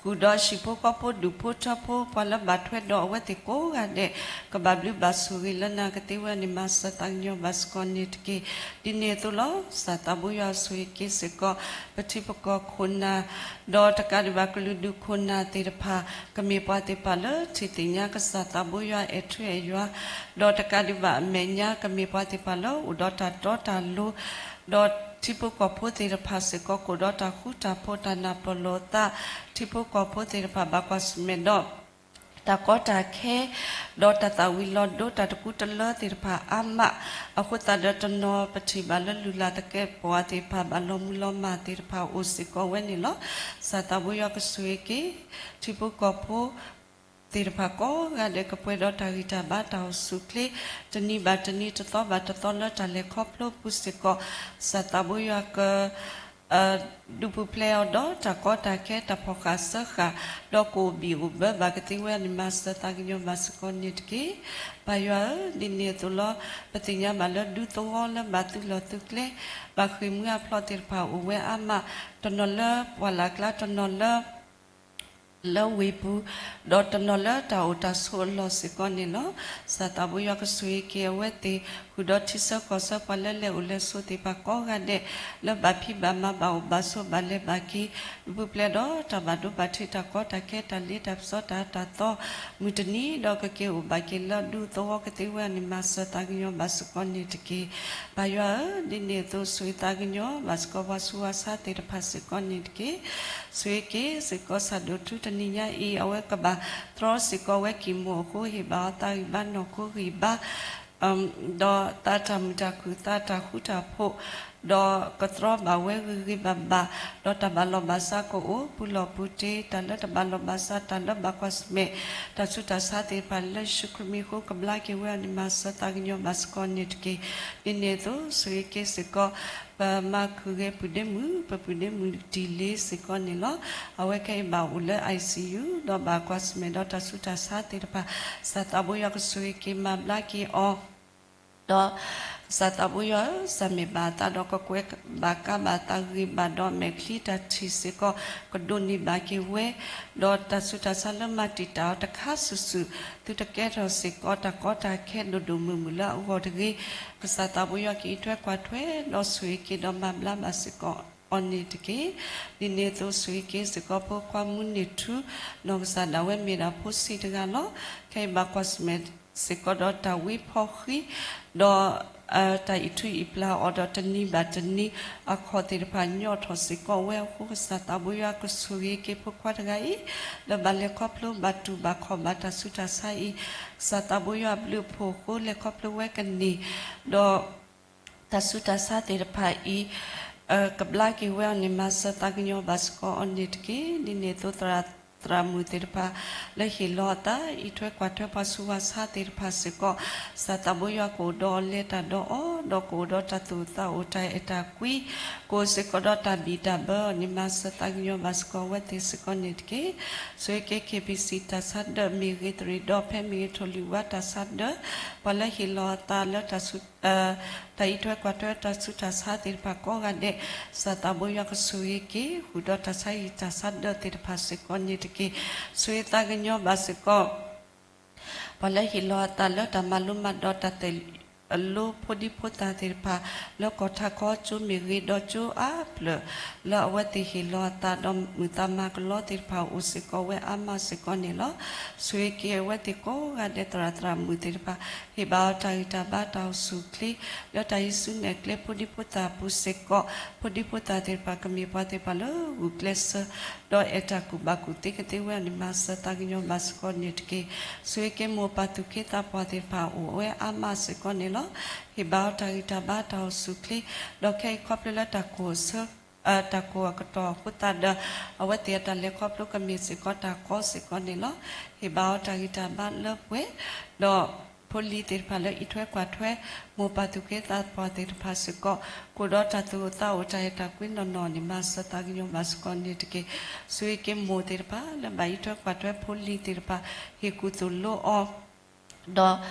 ဃုာ်ဒီးဟံၣ်ဖိဃီဖိဒူၣ်ဖိထၢဖိ ပှၤလၢဘၣ်ထွဲဒီးအဝဲသ့ၣ်ကိးဂၤဒဲး, ကဘၣ်ဘျုးဘၣ်ဆိၣ်ဂ့ၤလၢနၤကသ့ဝဲန့ၣ် မၤစၢၤသးကညီၤဘၣ်စ့ၢ်ကီးန့ၣ်တက့ၢ်. ဒ်န့ၣ်အသိးလီၤ. ကစၢ်သးဘိယွၤဆိၣ်ဂ့ၤက့ၤစ့ၢ်ကီး ပထံပကီၢ်ခိၣ်နၢ် ဒီးတကးဒံးဘၣ်ကလုာ်ဒူၣ်ခိၣ်နၢ်သ့ၣ်တဖၣ်, ကမ့ၢ်ပှၤသ့ၣ်တဖၣ်လၢထံၣ်သ့ၣ်ညါကစၢ်သးဘိယွၤအဲၣ်ထူအဲၣ်ယွၤ, ဒီးတကးဒံးဘၣ်အမဲာ်ညါ ကမ့ၢ်ပှၤသ့ၣ်တဖၣ်လၢအိၣ်ဒီးတၢ်တီတၢ်လိၤ, ဒီး ထံဖိကီၢ်ဖိသ့ၣ်တဖၣ်စ့ၢ်ကီး ကအိၣ်ဒီးတၢ်ဃူတၢ်ဖိး တၢ်နၢ်ပၢၢ်လိာ်သး, ထံဖိကီၢ်ဖိသ့ၣ်တဖၣ်ဘၣ်ကွၢ်ဆၢၣ်မဲာ်ဒီး တၢ်ကီတၢ်ခဲ ဒီးတၢ်သၣ်ဝံၤလီၤဒိ တၢ်တကူတလၢသ့ၣ်တဖၣ်အါမး, အဃိသတးဒီးတနီၤပထံၣ်ဘၣ်လၢလုၢ်လၢ်သကဲးပဝးသ့ၣ်တဖၣ် ဘၣ်လီၤမူလီၤမၢ်သ့ၣ်တဖၣ်အိၣ်စ့ၢ်ကီးဝဲန့ၣ်လီၤ. စၢ်သးဘိယွၤကဆိၣ်ဂ့ၤက့ၤ ထံဖိကီၢ်ဖိ သ့ၣ်တဖၣ်ကိးဂၤဒဲး ကပှဲၤဒီးတၢ်ဂံၢ်တၢ်ဘါတၢ်အိၣ်ဆူၣ်အိၣ်ချ့ တနံၤဘၣ်တနံၤ တသီဘၣ်တသီလၢတၢ်လဲၤခီဖျိပူၤစ့ၢ်ကီး, စၢ်သးဘိယွၤက ဒုးပူၤဖျဲးအီၤဒီးတၢ်ကီတၢ်ခဲ တၢ်ဖီၣ်ဃာ်စၢဃာ် ဒီးကအိၣ်ဘံၣ်အိၣ်ဘၢဘၣ်ကသ့ဝဲအန့ၣ် မၤစၢၤသးကညီၤဘၣ်စ့ၢ်ကီးန့ၣ်တက့ၢ်. ပၢ်ယွၤဧၢ, ဒ်န့ၣ်အသိးလီၤ. ပသ့ၣ်ညါဘၣ်လၢဒူသဝီလၢဘၣ်သုးလီၢ်သုးကျဲ ဘၣ်ဃ့ၢ်မှံဟးဖျိးသ့ၣ်တဖၣ်အိၣ်ဝဲအါမး, တနီၤလၢပှၢ်လၢ်ကျါ, တနီၤလၢ လၢဝ့ၢ်ပူၤ, ဒီးတနီၤလၢတၢ်အိၣ်တၢ်ဆိးအလီၢ်စ့ၢ်ကီးန့ၣ်လီၤ. စၢ်သးဘိယွၤကဆိၣ်ဂ့ၤက့ၤအဝဲသ့ၣ် ဃုာ်ဒီးထံဆၢကီၢ်ဆၢ ပှၤလၢလဲၤအိၣ်လဲၤဆိးသ့ၣ်တဖၣ်ကိးဂၤဒဲး လၢဘၣ်ဖံးဘၣ်မၤ ဘၣ်အိၣ်ဘၣ်ဆိး ဘၣ်လဲၤဘၣ်က့ၤ ဒုးပူၤဖျဲးဒီးတၢ်ဘၣ်ဒိဘၣ်ထံး တၢ်ကီတၢ်ခဲ တၢ်လ့တၢ်ပစီ တၢ်အၢတၢ်သီ မုၢ်တနံၤ ဒီးကက့ၤအိၣ်ဘၣ်က့ၤလၢဒူသဝီကသ့ဝဲအန့ၣ် မၤစၢၤသးကညီၤဘၣ်စ့ၢ်ကီးန့ၣ်တက့ၢ်. ပၢ်ယွၤဧၢ, ဒ်န့ၣ်အသိးဆိၣ်ဂ့ၤသးကညီၤဘၣ်စ့ၢ်ကီး ပှၤဆူးပှၤဆါသ့ၣ်တဖၣ်စ့ၢ်ကီးန့ၣ်တက့ၢ်. ဆိၣ်ဂ့ၤက့ၤစ့ၢ်ကီး ဆၣ်ဒိၣ်ထူ တနံၤညါအံၤ အဝဲကဘၣ်တြီစ့ၢ်ကီးဝဲကံၢ်မိၢ်အဃိ ဟ့ၣ်ဘၣ်အီၤသးဂံၢ်ဘါ နီၢ်ခိဂံၢ်ဘါ ဒီးသးတၢ်မုာ်တၢ်ခုၣ် သးတၢ်ဃူတၢ်ဖိး, ဒီးကတြီဘၣ်ဝဲဂ့ၤဂ့ၤဘၣ်ဘၣ်, ဒီးတၢ်ဘၣ်လီၢ်ဘၣ်စးကအိၣ်ပူၤလီၢ်ပူၤတ့ၢ်, တၢ်လၢတဘၣ်လီၢ်ဘၣ်စး တၢ်လၢဘၣ်ကွၢ်ဆၢၣ်မဲာ် တၢ်ဆူးတၢ်ဆါသ့ၣ်တဖၣ် လၢယ့ၣ်ၡူးခရံာ်မံၤအဃိ ကဘျါက့ၤဝဲအီၤန့ၣ် မၤစၢၤသးကညီၤဘၣ်စ့ၢ်ကီးန့ၣ်တက့ၢ်. ဒ်န့ၣ်အသိးဆိၣ်ဂ့ၤက့ၤစ့ၢ်ကီး ပမၤခုၣ်ဂဲၤပုၢ်ဒ့မုၣ်, ပပုၢ်ဒ့မုၣ်ဒ်လဲၣ်စ့ၢ်ကီးန့ၣ်လီၤ. အဝဲခဲအံၤဘၣ်အိၣ်လၢ ICU ဒီးဘၣ်ကွၢ်ဆၢၣ်မဲာ်ဒီးတၢ်ဆူးတၢ်ဆါသ့ၣ်တဖၣ်, စၢ်သးဘိယွၤကဆိၣ်ဂ့ၤက့ၤမၤဘျါက့ၤအီၤ ဒီး စၢ်သးဘိယွၤဧၢ, စၢ်မ့ၢ်ဘၣ်အသးဒီး ကကွဲးဘၣ်ကါဘၣ်သးဂ့ၤဘၣ်ဒီး မဲာ်ချံတၢ်ထံၣ်စ့ၢ်ကီး ကဒိးန့ၢ်ဘၣ်က့ၤဝဲ, ဒီးတၢ်ဆူးတၢ်ဆါလၢမၤတံာ်တာ်အီၤတခါစုာ်စုာ် သုတကဲထီၣ်စ့ၢ်ကီး တၢ်ကီတၢ်ခဲဒိၣ်ဒိၣ်မုၢ်မုၢ်လၢအဂီၢ်တဂ့ၤ, ကစၢ်သးဘိယွၤကအံးထွဲကွၢ်ထွဲ ဒီးဆိၣ်ဂ့ၤက့ၤဒီးမၤဘျါဘၣ်စ့ၢ်ကီးအီၤန့ၣ်တက့ၢ်. ဒ်န့ၣ်အသိးဆိၣ်ဂ့ၤက့ၤစ့ၢ်ကီး ဖိခွါမူန့ၢ်ထူ နီၢ်ကစၢ်ဒၣ်ဝဲမ့ၢ်ဒၣ်ဖိဆံးတဂၤလီၤ. ခဲအံၤဘၣ်ကွၢ်ဆၢၣ်မဲာ်စ့ၢ်ကီးဒီးတၢ်ဝံဖီဃံ ဒီး တၢ်အံးထွံအံးပျၢ်အီၤဒီးတနံၤဘၣ်တနံၤ အခီၣ်သ့ၣ်တဖၣ်ညီထီၣ်စ့ၢ်ကီးဝဲအဃိ ကစၢ်သးဘိယွၤကဆိၣ်ဂ့ၤက့ၤဖိခွါတဂၤအံၤ လၢဘၣ်လဲၤခီဖျိဘၣ်တူၢ်ဘၣ်ခီၣ်ဘၣ်တၢ်ဆူးတၢ်ဆါအံၤ, ကစၢ်သးဘိယွၤအဘျုးအဖှိၣ်အဃိ လဲၤခီဖျိဝဲကန့ၢ် ဒီး တၢ်ဆူးတၢ်ဆါသ့ၣ်တဖၣ်အံၤ ကဘျါက့ၤဝဲအီၤန့ၣ် မၤစၢၤသးကညီၤဘၣ်စ့ၢ်ကီးအီၤန့ၣ်တက့ၢ်. ဒ်န့ၣ်အသိး သရၣ်သရၣ်မုၣ်သ့ၣ်တဖၣ် လၢဟ့ၣ်လီၤအသး အံးထွဲကွၢ်ထွဲပှၤဆူးပှၤဆါသ့ၣ်တဖၣ်စ့ၢ်ကီး, ကစၢ်သးဘိယွၤကအိၣ်ဒီးအီၤ လဲၤတၢ်ဒီးအီၤ ဒီးကအိၣ်ဒီးတၢ်သူၣ်အိၣ်သးအိၣ် တၢ်အဲၣ်တၢ်ကွံ, ကအိၣ်စ့ၢ်ကီးဒီးတၢ်ဘံၣ်တၢ်ဘၢအီၤန့ၣ် မၤစၢၤသးကညီၤဘၣ်စ့ၢ်ကီးအဝဲသ့ၣ်စ့ၢ်ကီးန့ၣ်တက့ၢ်. ဆိၣ်ဂ့ၤက့ၤ KBC တၢ်ဆါဒၢးမ့ၢ်ဂ့ၤ, သရံးဒီဖဲမ့ၢ်ဂ့ၤ, ထိၣ်လွံၢ်ဝါတၢ်ဆါဒၢး, ပှၤလၢဟ့ၣ်လီၤအသးလၢတၢ်ဆူး တၢ်အံးထွဲကွၢ်ထွဲတၢ်ဆူးတၢ်ဆါသ့ၣ်တဖၣ်ကိးဂၤဒဲး, ကစၢ်သးဘိယွၤကဆိၣ်ဂ့ၤက့ၤ ဃုာ်ဒီးတၢ်ဆါဟံၣ်တၢ်ဆါဒၢးသ့ၣ်တဖၣ်စ့ၢ်ကီးန့ၣ်တက့ၢ်. ဆိၣ်ဂ့ၤသးကညီၤဘၣ်စ့ၢ်ကီး ပှၤလၢဟ့ၣ်လီၤအသးလၢတၢ်မၤလိမၤဒိး တၢ်သိၣ်လိဖိဒံဖိသၣ်သ့ၣ်တဖၣ် လၢကီၢ်ထးခီကၠိမ့ၢ်ဂ့ၤ, ဒီးကၠိအါဖျၢၣ် လၢအဝဲသ့ၣ်ဟ့ၣ်လီၤအသးဒီးမုာ်သးမၤကလီသ့ၣ်တဖၣ် အိၣ်စ့ၢ်ကီးဝဲအါမးစ့ၢ်ကီးန့ၣ်လီၤ. ဆိၣ်ဂ့ၤက့ၤအဝဲသ့ၣ်ကိးဂၤဒဲး သရၣ်သရၣ်မုၣ်သ့ၣ်တဖၣ် ဟ့ၣ်ဘၣ်အီၤတၢ်ဂံၢ်တၢ်ဘါတၢ်အိၣ်ဆူၣ်အိၣ်ချ့ လၢတၢ်ဟံးစုနဲၣ်ကျဲဖိဒံဖိသၣ်အပူၤစ့ၢ်ကီး, ဖိဒံဖိသၣ်သ့ၣ်တဖၣ် ကမ့ၢ်ပှၤသ့ၣ်တဖၣ်လၢဂုာ်ကျဲးစၢး ဒီးအဲၣ်တၢ်ကူၣ်ဘၣ်ကူၣ်သ့ကသ့ဝဲအီၤန့ၣ် မၤစၢၤသးကညီၤဘၣ်စ့ၢ်ကီးန့ၣ်တက့ၢ်. ဆိၣ်ဂ့ၤက့ၤမိၢ်ပၢ်သူၣ်က့သးပှၢ်သ့ၣ်တဖၣ် အိၣ်ဝဲအါမးစ့ၢ်ကီးန့ၣ်လီၤ. ဟ့ၣ်ဘၣ်အီၤတၢ်ဂံၢ်တၢ်ဘါတၢ်အိၣ်ဆူၣ်အိၣ်ချ့, ဒီးခဲအံၤခီဖျိလၢတၢ်ကိၢ်ဆၢ တၢ်ကိၢ်အကတီၢ်အဃိသတးဒီး အဝဲသ့ၣ်အတၢ်လဲၤခီဖျိကမ့ၢ်စ့ၢ်ကီးတၢ်ကီစ့ၢ်ကီးန့ၣ်လီၤ. ဟ့ၣ်ဘၣ်အီၤတၢ်ဂံၢ်တၢ်ဘါလၢပှဲၤ, ဒီးဖိလံၤသ့ၣ်တဖၣ်လၢအံးထွဲကွၢ်ထွဲ မိၢ်ပၢ်သူၣ်က့သးပှၢ်သ့ၣ်တဖၣ်စ့ၢ်ကီး ကအိၣ်ဒီးတၢ်သူၣ်အိၣ်သးအိၣ် တၢ်အဲၣ်တၢ်ကွံနီၢ်နီၢ်န့ၣ် မၤစၢၤသးကညီၤဘၣ်စ့ၢ်ကီးန့ၣ်တက့ၢ်. ဆိၣ်ဂ့ၤက့ၤမိၢ်သ့ၣ်တဖၣ် လၢဘၣ်အံးထွဲကွၢ်ထွဲဖိလံၤသ့ၣ်တဖၣ် ဟ့ၣ်ကူၣ်သိၣ်လိအီၤ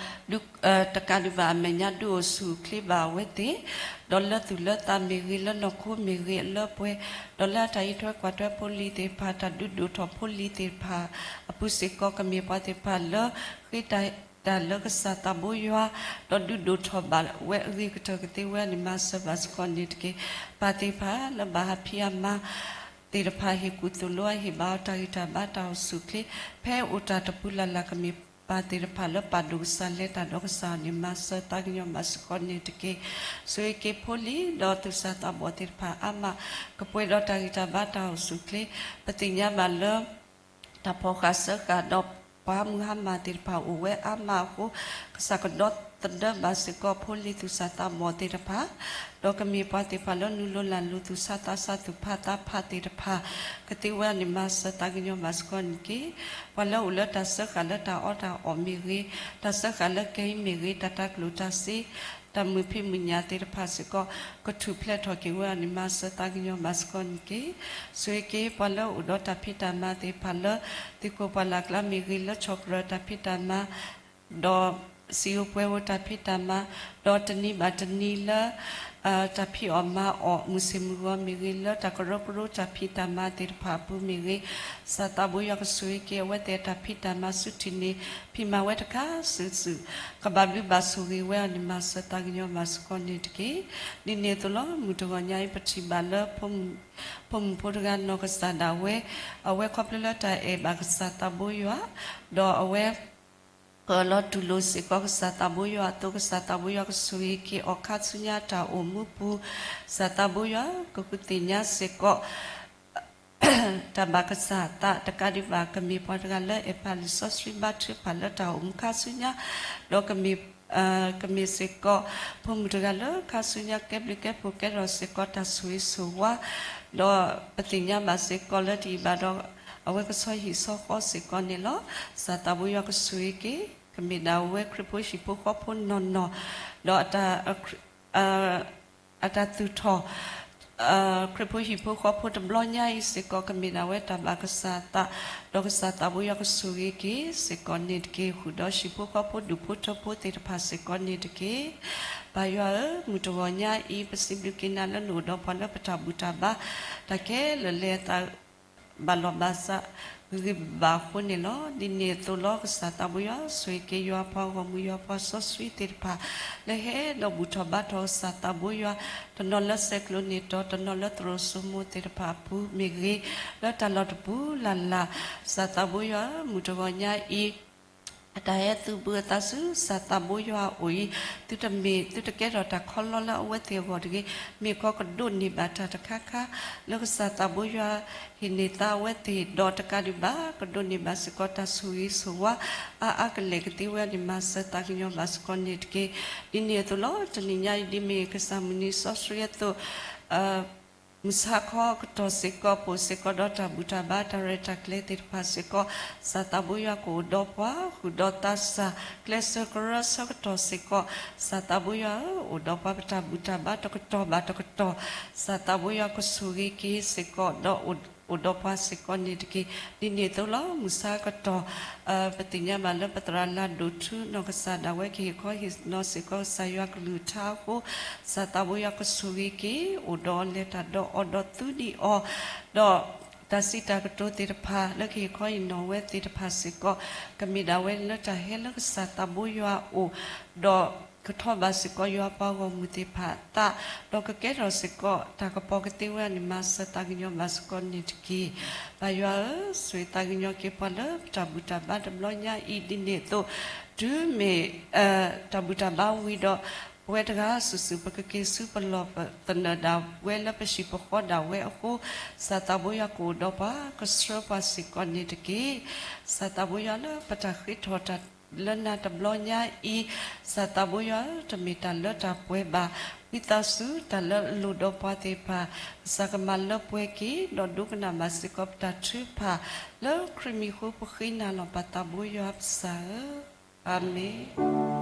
ဒီး တကးဒံးဘၣ်အမဲာ်ညါ ဒုးအိၣ်ဆူၣ်အိၣ်ချ့ဘၣ်အဝဲသ့ၣ်, ဒီးလၢသူၣ်လၢသးမ့ၢ်ဂ့ၤ လၢနီၢ်ခိမ့ၢ်ဂ့ၤအလၢပှဲၤ, ဒီးလၢအတၢ်အံးထွဲကွၢ်ထွဲဖိလံၤသ့ၣ်တဖၣ် တၢ်ဒုးဒိၣ်ထီၣ်ဖိလံၤသ့ၣ်တဖၣ်အပူၤစ့ၢ်ကီး ကမ့ၢ်ပှၤသ့ၣ်တဖၣ်လၢ ဃ့တၢ်လၢကစၢ်သးဘိယွၤ, ဒီးဒုးဒိၣ်ထီၣ်ဘၣ်ဝဲအဂ့ၤကတၢၢ်ကသ့ဝဲန့ၣ် မၤစၢၤဘၣ်စ့ၢ်ကီးန့ၣ်တက့ၢ်. ပၢ်သ့ၣ်တဖၣ်လၢဘၣ်ဟးဖံးအမါ သ့ၣ်တဖၣ် ဟ့ၣ်ကူၣ်သိၣ်လိအီၤ ဟ့ၣ်ဘၣ်အီၤတၢ်ဂံၢ်တၢ်ဘါတၢ်အိၣ်ဆူၣ်အိၣ်ချ့, ဖဲအိၣ်တၢ်တပူၤလၢ်လၢ်ကမ့ၢ် ပှၤသ့ၣ်တဖၣ်လၢပာ်ဒိၣ်ကစၢ်လဲၤတၢ်ဒီးကစၢ်အီၤန့ၣ် မၤစၢၤသးကညီၤဘၣ်စ့ၢ်ကီးန့ၣ်တက့ၢ်. ဆိၣ်ဂ့ၤက့ၤဖိလံၤဒီးသူၣ်စၢ်သးဘီၣ်သ့ၣ်တဖၣ်အါမး ကပှဲၤဒီးတၢ်ဂံၢ်တၢ်ဘါတၢ်အိၣ်ဆူၣ်အိၣ်ချ့, ပသ့ၣ်ညါဘၣ်လၢ တၢ်ဖီၣ်ဃာ်စၢဃာ်ဒီးပှၤမုၢ်ဟါမၢ်သ့ၣ်တဖၣ်အိၣ်ဝဲအါမးအဃိ, ကစၢ်ကဒီသဒၢဘၣ်စ့ၢ်ကီးဖိလံၤသူၣ်စၢ်သးဘီၣ်သ့ၣ်တဖၣ်, ဒီးကမ့ၢ်ပှၤသ့ၣ်တဖၣ်လၢနုာ်လီၤလၢ်လီၤသူၣ်ဆါသးဆါသူၣ်ဖးသးဖးသ့ၣ်တဖၣ်, ကသ့ဝဲအီၤန့ၣ် မၤစၢၤသးကညီၤဘၣ်စ့ၢ်ကီးန့ၣ်တက့ၢ်. ပှၤလၢအိၣ်လၢတၢ်စၢဃာ်လၢတၢ်အီၣ်တၢ်အီမ့ၢ်ဂ့ၤ, တၢ်စၢဃာ်လၢကဟံးမ့ၢ်ဂ့ၤ, တၢ်တၤကျိၣ်တၤစ့ တၢ်မုာ်ဖံးမုာ်ညၣ်သ့ၣ်တဖၣ်စ့ၢ်ကီး ကထူၣ်ဖျဲးထီၣ်က့ၤဝဲအီၤန့ၣ် မၤစၢၤသးကညီၤဘၣ်စ့ၢ်ကီးန့ၣ်တက့ၢ်. ဆိၣ်ဂ့ၤက့ၤပှၤလၢအိၣ်ဒီးတၢ်ဖံးတၢ်မၤသ့ၣ်တဖၣ်လၢ သ့ၣ်ခိၣ်ပှၢ်လၢ်ကျါမ့ၢ်ဂ့ၤ, လၢဆီၣ်ကြၢးတၢ်ဖံးတၢ်မၤ ဒီးစံာ်အိၣ်ပှဲၤအိၣ်တၢ်ဖံးတၢ်မၤ, ဒီးတနံၤဘၣ်တနံၤလၢ တၢ်ဖံးအီၣ်မၤအီၣ် မုၢ်ဆ့ၣ်မုၢ်ဂီၤမ့ၢ်ဂ့ၤ, လၢတၢ်ကရၢကရိတၢ်ဖံးတၢ်မၤသ့ၣ်တဖၣ်အပူၤမ့ၢ်ဂ့ၤ, ကစၢ်သးဘိယွၤကဆိၣ်ဂ့ၤက့ၤအဝဲသ့ၣ်အတၢ်ဖံးတၢ်မၤဆူထံၣ်န့ၣ် ဖံးမၤဝဲတခါစုာ်စုာ်, ကဘၣ်ဘျုးဘၣ်ဆိၣ်ဂ့ၤဝဲအီၤန့ၣ် မၤစၢၤသးကညီၤဘၣ်စ့ၢ်ကီးန့ၣ်တက့ၢ်. ဒ်န့ၣ်အသိးလီၤ. မုၢ်တဂီၤညါအံၤ ပထံၣ်ဘၣ်လၢ ဖိမုၣ်ဖိတဂၤနီၢ်ကစၢ်ဒၣ်ဝဲ, အဝဲခီဖျိလၢတၢ်အဲၣ်ဘၣ်ကစၢ်သးဘိယွၤ, ဒီးအဝဲ ကလီၤတူၢ်လိာ်စ့ၢ်ကီးကစၢ်သးဘိယွၤအသိး ကစၢ်သးဘိယွၤကဆိၣ်ဂ့ၤက့ၤအီၤခါဆူညါတၢ်အိၣ်မူပူၤ, ကစၢ်သးဘိယွၤကဃုသ့ၣ်ညါစ့ၢ်ကီး တၢ်ဘၣ်ကစၢ်အသးတကးဒံးဘၣ် ကမ့ၢ်ပှၤတဂၤလၢအဲၣ်ပၢ်လံာ်စီဆှံဘါထုကဖၣ်လၢတၢ်အိၣ်မူခါဆူညါ, ဒီးကမ့ၢ် ကမ့ၢ်စ့ၢ်ကီး ဖိမုၣ်တဂၤလၢခါဆူညါကဲဘျုးကဲဖှိၣ်ကဲထီၣ်စ့ၢ်ကီးတၢ်ဆိၣ်ဂ့ၤဆိၣ်ဝါ, ဒီးပသ့ၣ်ညါဘၣ်စ့ၢ်ကီးလၢတယံာ်ဘၣ်ဒီး အဝဲကဆီဟံၣ်ဆီဃီစ့ၢ်ကီးန့ၣ်လီၤ. ကစၢ်သးဘိယွၤကဆိၣ်ဂ့ၤက့ၤ ကမ့ၢ်ဒၣ်ဝဲခရံာ်ဖိဟံၣ်ဖိဃီဖိနီၢ်နီၢ်, ဒီး အတၢ်သူၣ်ထီၣ် ခရံာ်ဖိဟံၣ်ဖိဃီဖိတဘျီညါအံၤစ့ၢ်ကီး ကမ့ၢ်ဒၣ်ဝဲတၢ်ဘၣ်ကစၢ်အသး, ဒီးကစၢ်သးဘိယွၤကဆိၣ်ဂ့ၤက့ၤစ့ၢ်ကီးန့ၣ်တက့ၢ်. ဃုာ်ဒီးဟံၣ်ဖိဃီဖိဒူၣ်ဖိထၢဖိသ့ၣ်တဖၣ်စ့ၢ်ကီးန့ၣ်တက့ၢ်. ပၢ်ယွၤဧၢ, မုၢ်တဂီၤညါအံၤ ပစံးဘျုးက့ၤနၤလၢနအိၣ်ဒီးပှၤလၢပတၢ်ဘူၣ်တၢ်ဘါ တၢ်ခဲလၢာ်လၢအသး ဘၣ်လီၤဘၣ်စး ဂ့ၤဂ့ၤဘၣ်ဘၣ်အဃိန့ၣ်လီၤ. ဒ်န့ၣ်အသိးလီၤ. ကစၢ်သးဘိယွၤဆိၣ်ဂ့ၤက့ၤယွၤပှၤဂီၢ်မုၢ် ယွၤပှၤစီဆှံသ့ၣ်တဖၣ် လၢဟဲဒီးဘူၣ်ထီၣ်ဘါထီၣ်ကစၢ်သးဘိယွၤ, တနီၤလၢဆဲးကျိးန့ၢ်တီၤ, တနီၤလၢသရိာ်စိမိၤသ့ၣ်တဖၣ်အပူၤမ့ၢ်ဂ့ၤ, လၢတၢ်လီၢ်တပူၤလၢ်လၢ်, ကစၢ်သးဘိယွၤဧၢ, မုၢ်တဂီၤညါအံၤ အတၢ်ဟဲသုးဘူးအသးဆူကစၢ်သးဘိယွၤအအိၣ်အံၤ, သုတမ့ၢ်သုတကဲထီၣ်တၢ်ခီလီလၢအဝဲသ့ၣ်အဂီၢ်တဂ့ၤ, မ့ၢ်ကီးကဒိးန့ၢ်ဘၣ်တၢ်တခါခါ လၢကစၢ်သးဘိယွၤဟ့ၣ်န့ၢ်သါအဝဲသ့ၣ်ဒီးတကးဒံးဘၣ် ကဒိးန့ၢ်ဘၣ်စ့ၢ်ကီးတၢ်ဆိၣ်ဂ့ၤဆိၣ်ဝါ အါအါကလဲာ်ကသ့ဝဲန့ၣ် မၤစၢၤသးကညီၤဘၣ်စ့ၢ်ကီးန့ၣ်တက့ၢ်. ဒ်န့ၣ်အသိးလီၤ. တနံၤညါအံၤ ဒ်မ့ၢ်ကစၢ်မုၢ်နံၤစီဆှံအသိး မုၢ်ဆါခီအကတီၢ်စ့ၢ်ကီး ပအိၣ်စ့ၢ်ကီးဒီးတၢ်ဘူၣ်တၢ်ဘါတၢ်ရဲၣ်တၢ်ကျဲၤသ့ၣ်တဖၣ်စ့ၢ်ကီး, ကစၢ်သးဘိယွၤကအိၣ်ဒီးပှၤ, ဃုာ်ဒီးသးစၢ်ကျဲးစၢးကရၢဆၢကတီၢ်စ့ၢ်ကီး, ကစၢ်သးဘိယွၤဧၢ, အိၣ်ဒီးပှၤပတၢ်ဘူၣ်တၢ်ဘါတကတီၢ်ဘၣ်တကတီၢ်, ကစၢ်သးဘိယွၤကဆိၣ်ဂ့ၤက့ၤစ့ၢ်ကီး ဒီးအိၣ်ဒီးပှၤစ့ၢ်ကီးန့ၣ်တက့ၢ်. ဒ်န့ၣ်အသိးလီၤ. မုၢ်ဆါကတီၢ် ပသ့ၣ်ညါဘၣ်လၢပသရၣ်လၤဒိၣ်ထူနီၢ်ကစၢ်ဒၣ်ဝဲ ကဟ့ၣ်ခီဟ့ၣ်နီၤစ့ၢ်ကီးကစၢ်ယွၤကလုၢ်ကထါအဃိ, ကစၢ်သးဘိယွၤကဆိၣ်ဂ့ၤက့ၤ အိၣ်ဒီးအီၤ လဲၤတၢ်ဒီးအီၤ ဒီးသူဒံးအီၤ, ဒီးတၢ်စံးတၢ်ကတိၤသ့ၣ်တဖၣ် လၢကဟ့ၣ်ခီဟ့ၣ်နီၤဝဲသ့ၣ်တဖၣ်စ့ၢ်ကီး ကမ့ၢ်ဒၣ်ဝဲလၢတၢ်ဟဲလၢကစၢ်သးဘိယွၤအအိၣ်, ဒီးကထီၣ်ဘၣ်စ့ၢ်ကီးယွၤပှၤဂီၢ်မုၢ်သ့ၣ်တဖၣ်အသး, ဒီးကကဲထီၣ်စ့ၢ်ကီးတၢ်ကပီၤကသ့ဝဲန့ၣ် မၤစၢၤသးကညီၤဘၣ်စ့ၢ်ကီးန့ၣ်တက့ၢ်. ပၢ်ယွၤဧၢ, ဆိၣ်ဂ့ၤသးကညီၤက့ၤပှၤလၢပတၢ်ဘူၣ်တၢ်ဘါတဘျီညါအံၤ ဒ်န့ၣ်အသိး တုၤမ့ၢ် တၢ်ဘူၣ်တၢ်ဘါဝံၤဒီး ပဝဲတဂၤစုာ်စုာ် ပကက့ၤဆူပလီၢ်ပသနၢၣ်ဒၣ်ဝဲလၢပဟံၣ်ပဃီဒၣ်ဝဲအဃိ, ကစၢ်သးဘိယွၤကအိၣ်ဒီးပှၤ ကဆှၢပှၤစ့ၢ်ကီးန့ၣ်တက့ၢ်. ကစၢ်သးဘိယွၤလၢပတၢ်ဃ့ထီၣ်တၢ်လၢနၤတဘျီညါအံၤ, ကစၢ်သးဘိယွၤဧၢ, တမ့ၢ်တၢ်လၢတၢ်ပှဲၤဘၣ်, ဝံသးစူၤတၢ်လၢအလိၣ်ဒီးပှၤသ့ၣ်တဖၣ် ကစၢ်ကမၤလၢပှဲၤက့ၤ ဒီးဒိကနၣ်ဘၣ်စ့ၢ်ကီးပတၢ်ထုကဖၣ်, လၢခရံာ်မံၤအဃိပဃ့နၤလီၤ ပၢ်သးဘိယွၤပကစၢ်ဧၢ, အၤမ့ၣ်.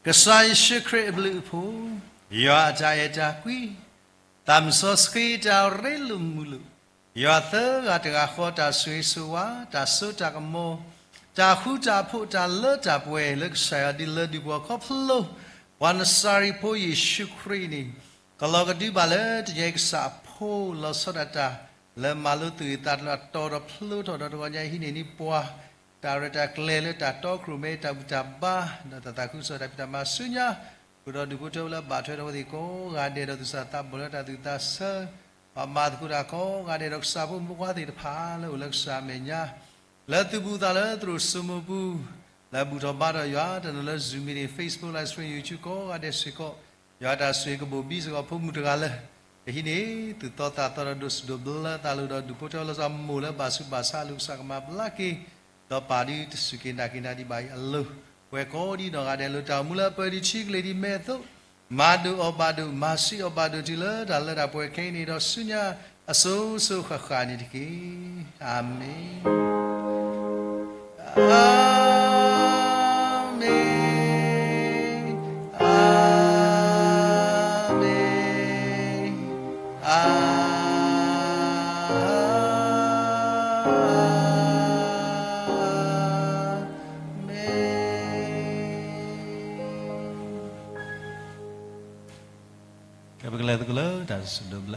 ကစၢ်ယ့ၣ်ၡူးခရံာ်အဘျုးအဖှိၣ်, ယွၤအတၢ်အဲၣ်တၢ်ကွံ, သးစီဆှံတၢ်ရ့လိာ်မုာ်လိာ်, ယွၤသၢဂၤတဂၤဃီတၢ်ဆိၣ်ဂ့ၤဆိၣ်ဝါ, တၢ်စိတၢ်ကမီၤ, တၢ်ဃူတၢ်ဖိး တၢ်လၢတၢ်ပှဲၤလၢကစၢ်ယွၤဒ်လၢဒုးပှၤခီဖျိ ပှၤနစၤရ့းဖိယ့ၣ်ၡူးခရံာ်န့ၣ် ကလီၤကဒုဘၣ်လၢတညါအံၤကစၢ်အဖိလီၤဆီဒၣ်တၢ် လၢမၤလိသုးအသးတတီၤဒီးဖျိထီၣ်ဒီးတဂီၤညါအံၤဟံးန့ၢ်န့ၢ်ပှၤ တၢ်ရဲၣ်တၢ်ကျဲၤလၢတၢ်တီခိၣ်ရိၣ်မဲ တၢ်ဘူၣ်တၢ်ဘါ ဒီးတၢ်သးခုကစီၣ်တၢ်ဖံးတၢ်မၤဆူညါ ဃုာ်ဒီးဒုးဖိထၢဝဲလၢအဘၣ်ထွဲဒီးအဝဲသ့ၣ်ကိးဂၤဒဲးဒီးသူၣ်စၢ်သးဘီၣ်လၢတၢ်သူၣ်တၢ်ဆၢ ပှၤမၤသကိးတၢ်ကိးဂၤဒဲးဒီးကစၢ်ဖိမုၣ်ဖိခွါသ့ၣ်တဖၣ်လၢအိၣ်လၢကစၢ်အမဲာ်ညါ လၢသုဘူးသးလၢသရိာ်စိမိၢ်ပူၤ လၢဘူၣ်ထီၣ်ဘါထီၣ်ယွၤတနီၤလၢ Zoom meeting, Facebook live stream, YouTube ကိးဂၤဒဲးစ့ၢ်ကီး ယွၤတၢ်ဆိၣ်ဂ့ၤကဘိၣ်ဘံစ့ၢ်ကီးဖိမုၣ်တဂၤလၢ ကဟံးန့ၢ်သုးသီသးသီဒီးဒိၣ်စိဒိၣ်ဘျၢသးလိၤဒီးဒုးဖိထၢဝဲလၢစီၤမိၢ်လၢဘၣ်ဆူးဘၣ်ဆါအလိၤကစၢ်ကမၤဘျါက့ၤ ဒီးပာ်ဒုးတစူၢ်က့ၤနာ်က့ၤနၤဒံးဘၣ်အံၤအလိၤ ပှဲၤကိးဒ်နီၢ်ဂၤဒဲးလၢတၢ်အိၣ်မူလၢအပၢၢ်ဒံးထံကလဲၤဒံးမဲာ်အသိး မၤဒိၣ်အီၣ်ဘၣ်ဒိၣ် မၤဆံးအီၣ်ဘၣ်ဒိၣ်တုၤလၢတၢ်လၢတၢ်ပှဲၤခဲအံၤန့ၣ်ဒီးဆူညါအစိၤစိၤဃၣ်ဃၣ်န့ၣ်တက့ၢ်. အၤမ့ၣ်. အၤမ့ၣ်, အၤမ့ၣ်, အၤမ့ၣ်. ကဲပကလဲၤသကိးလၢတၢ်စံးဘျုး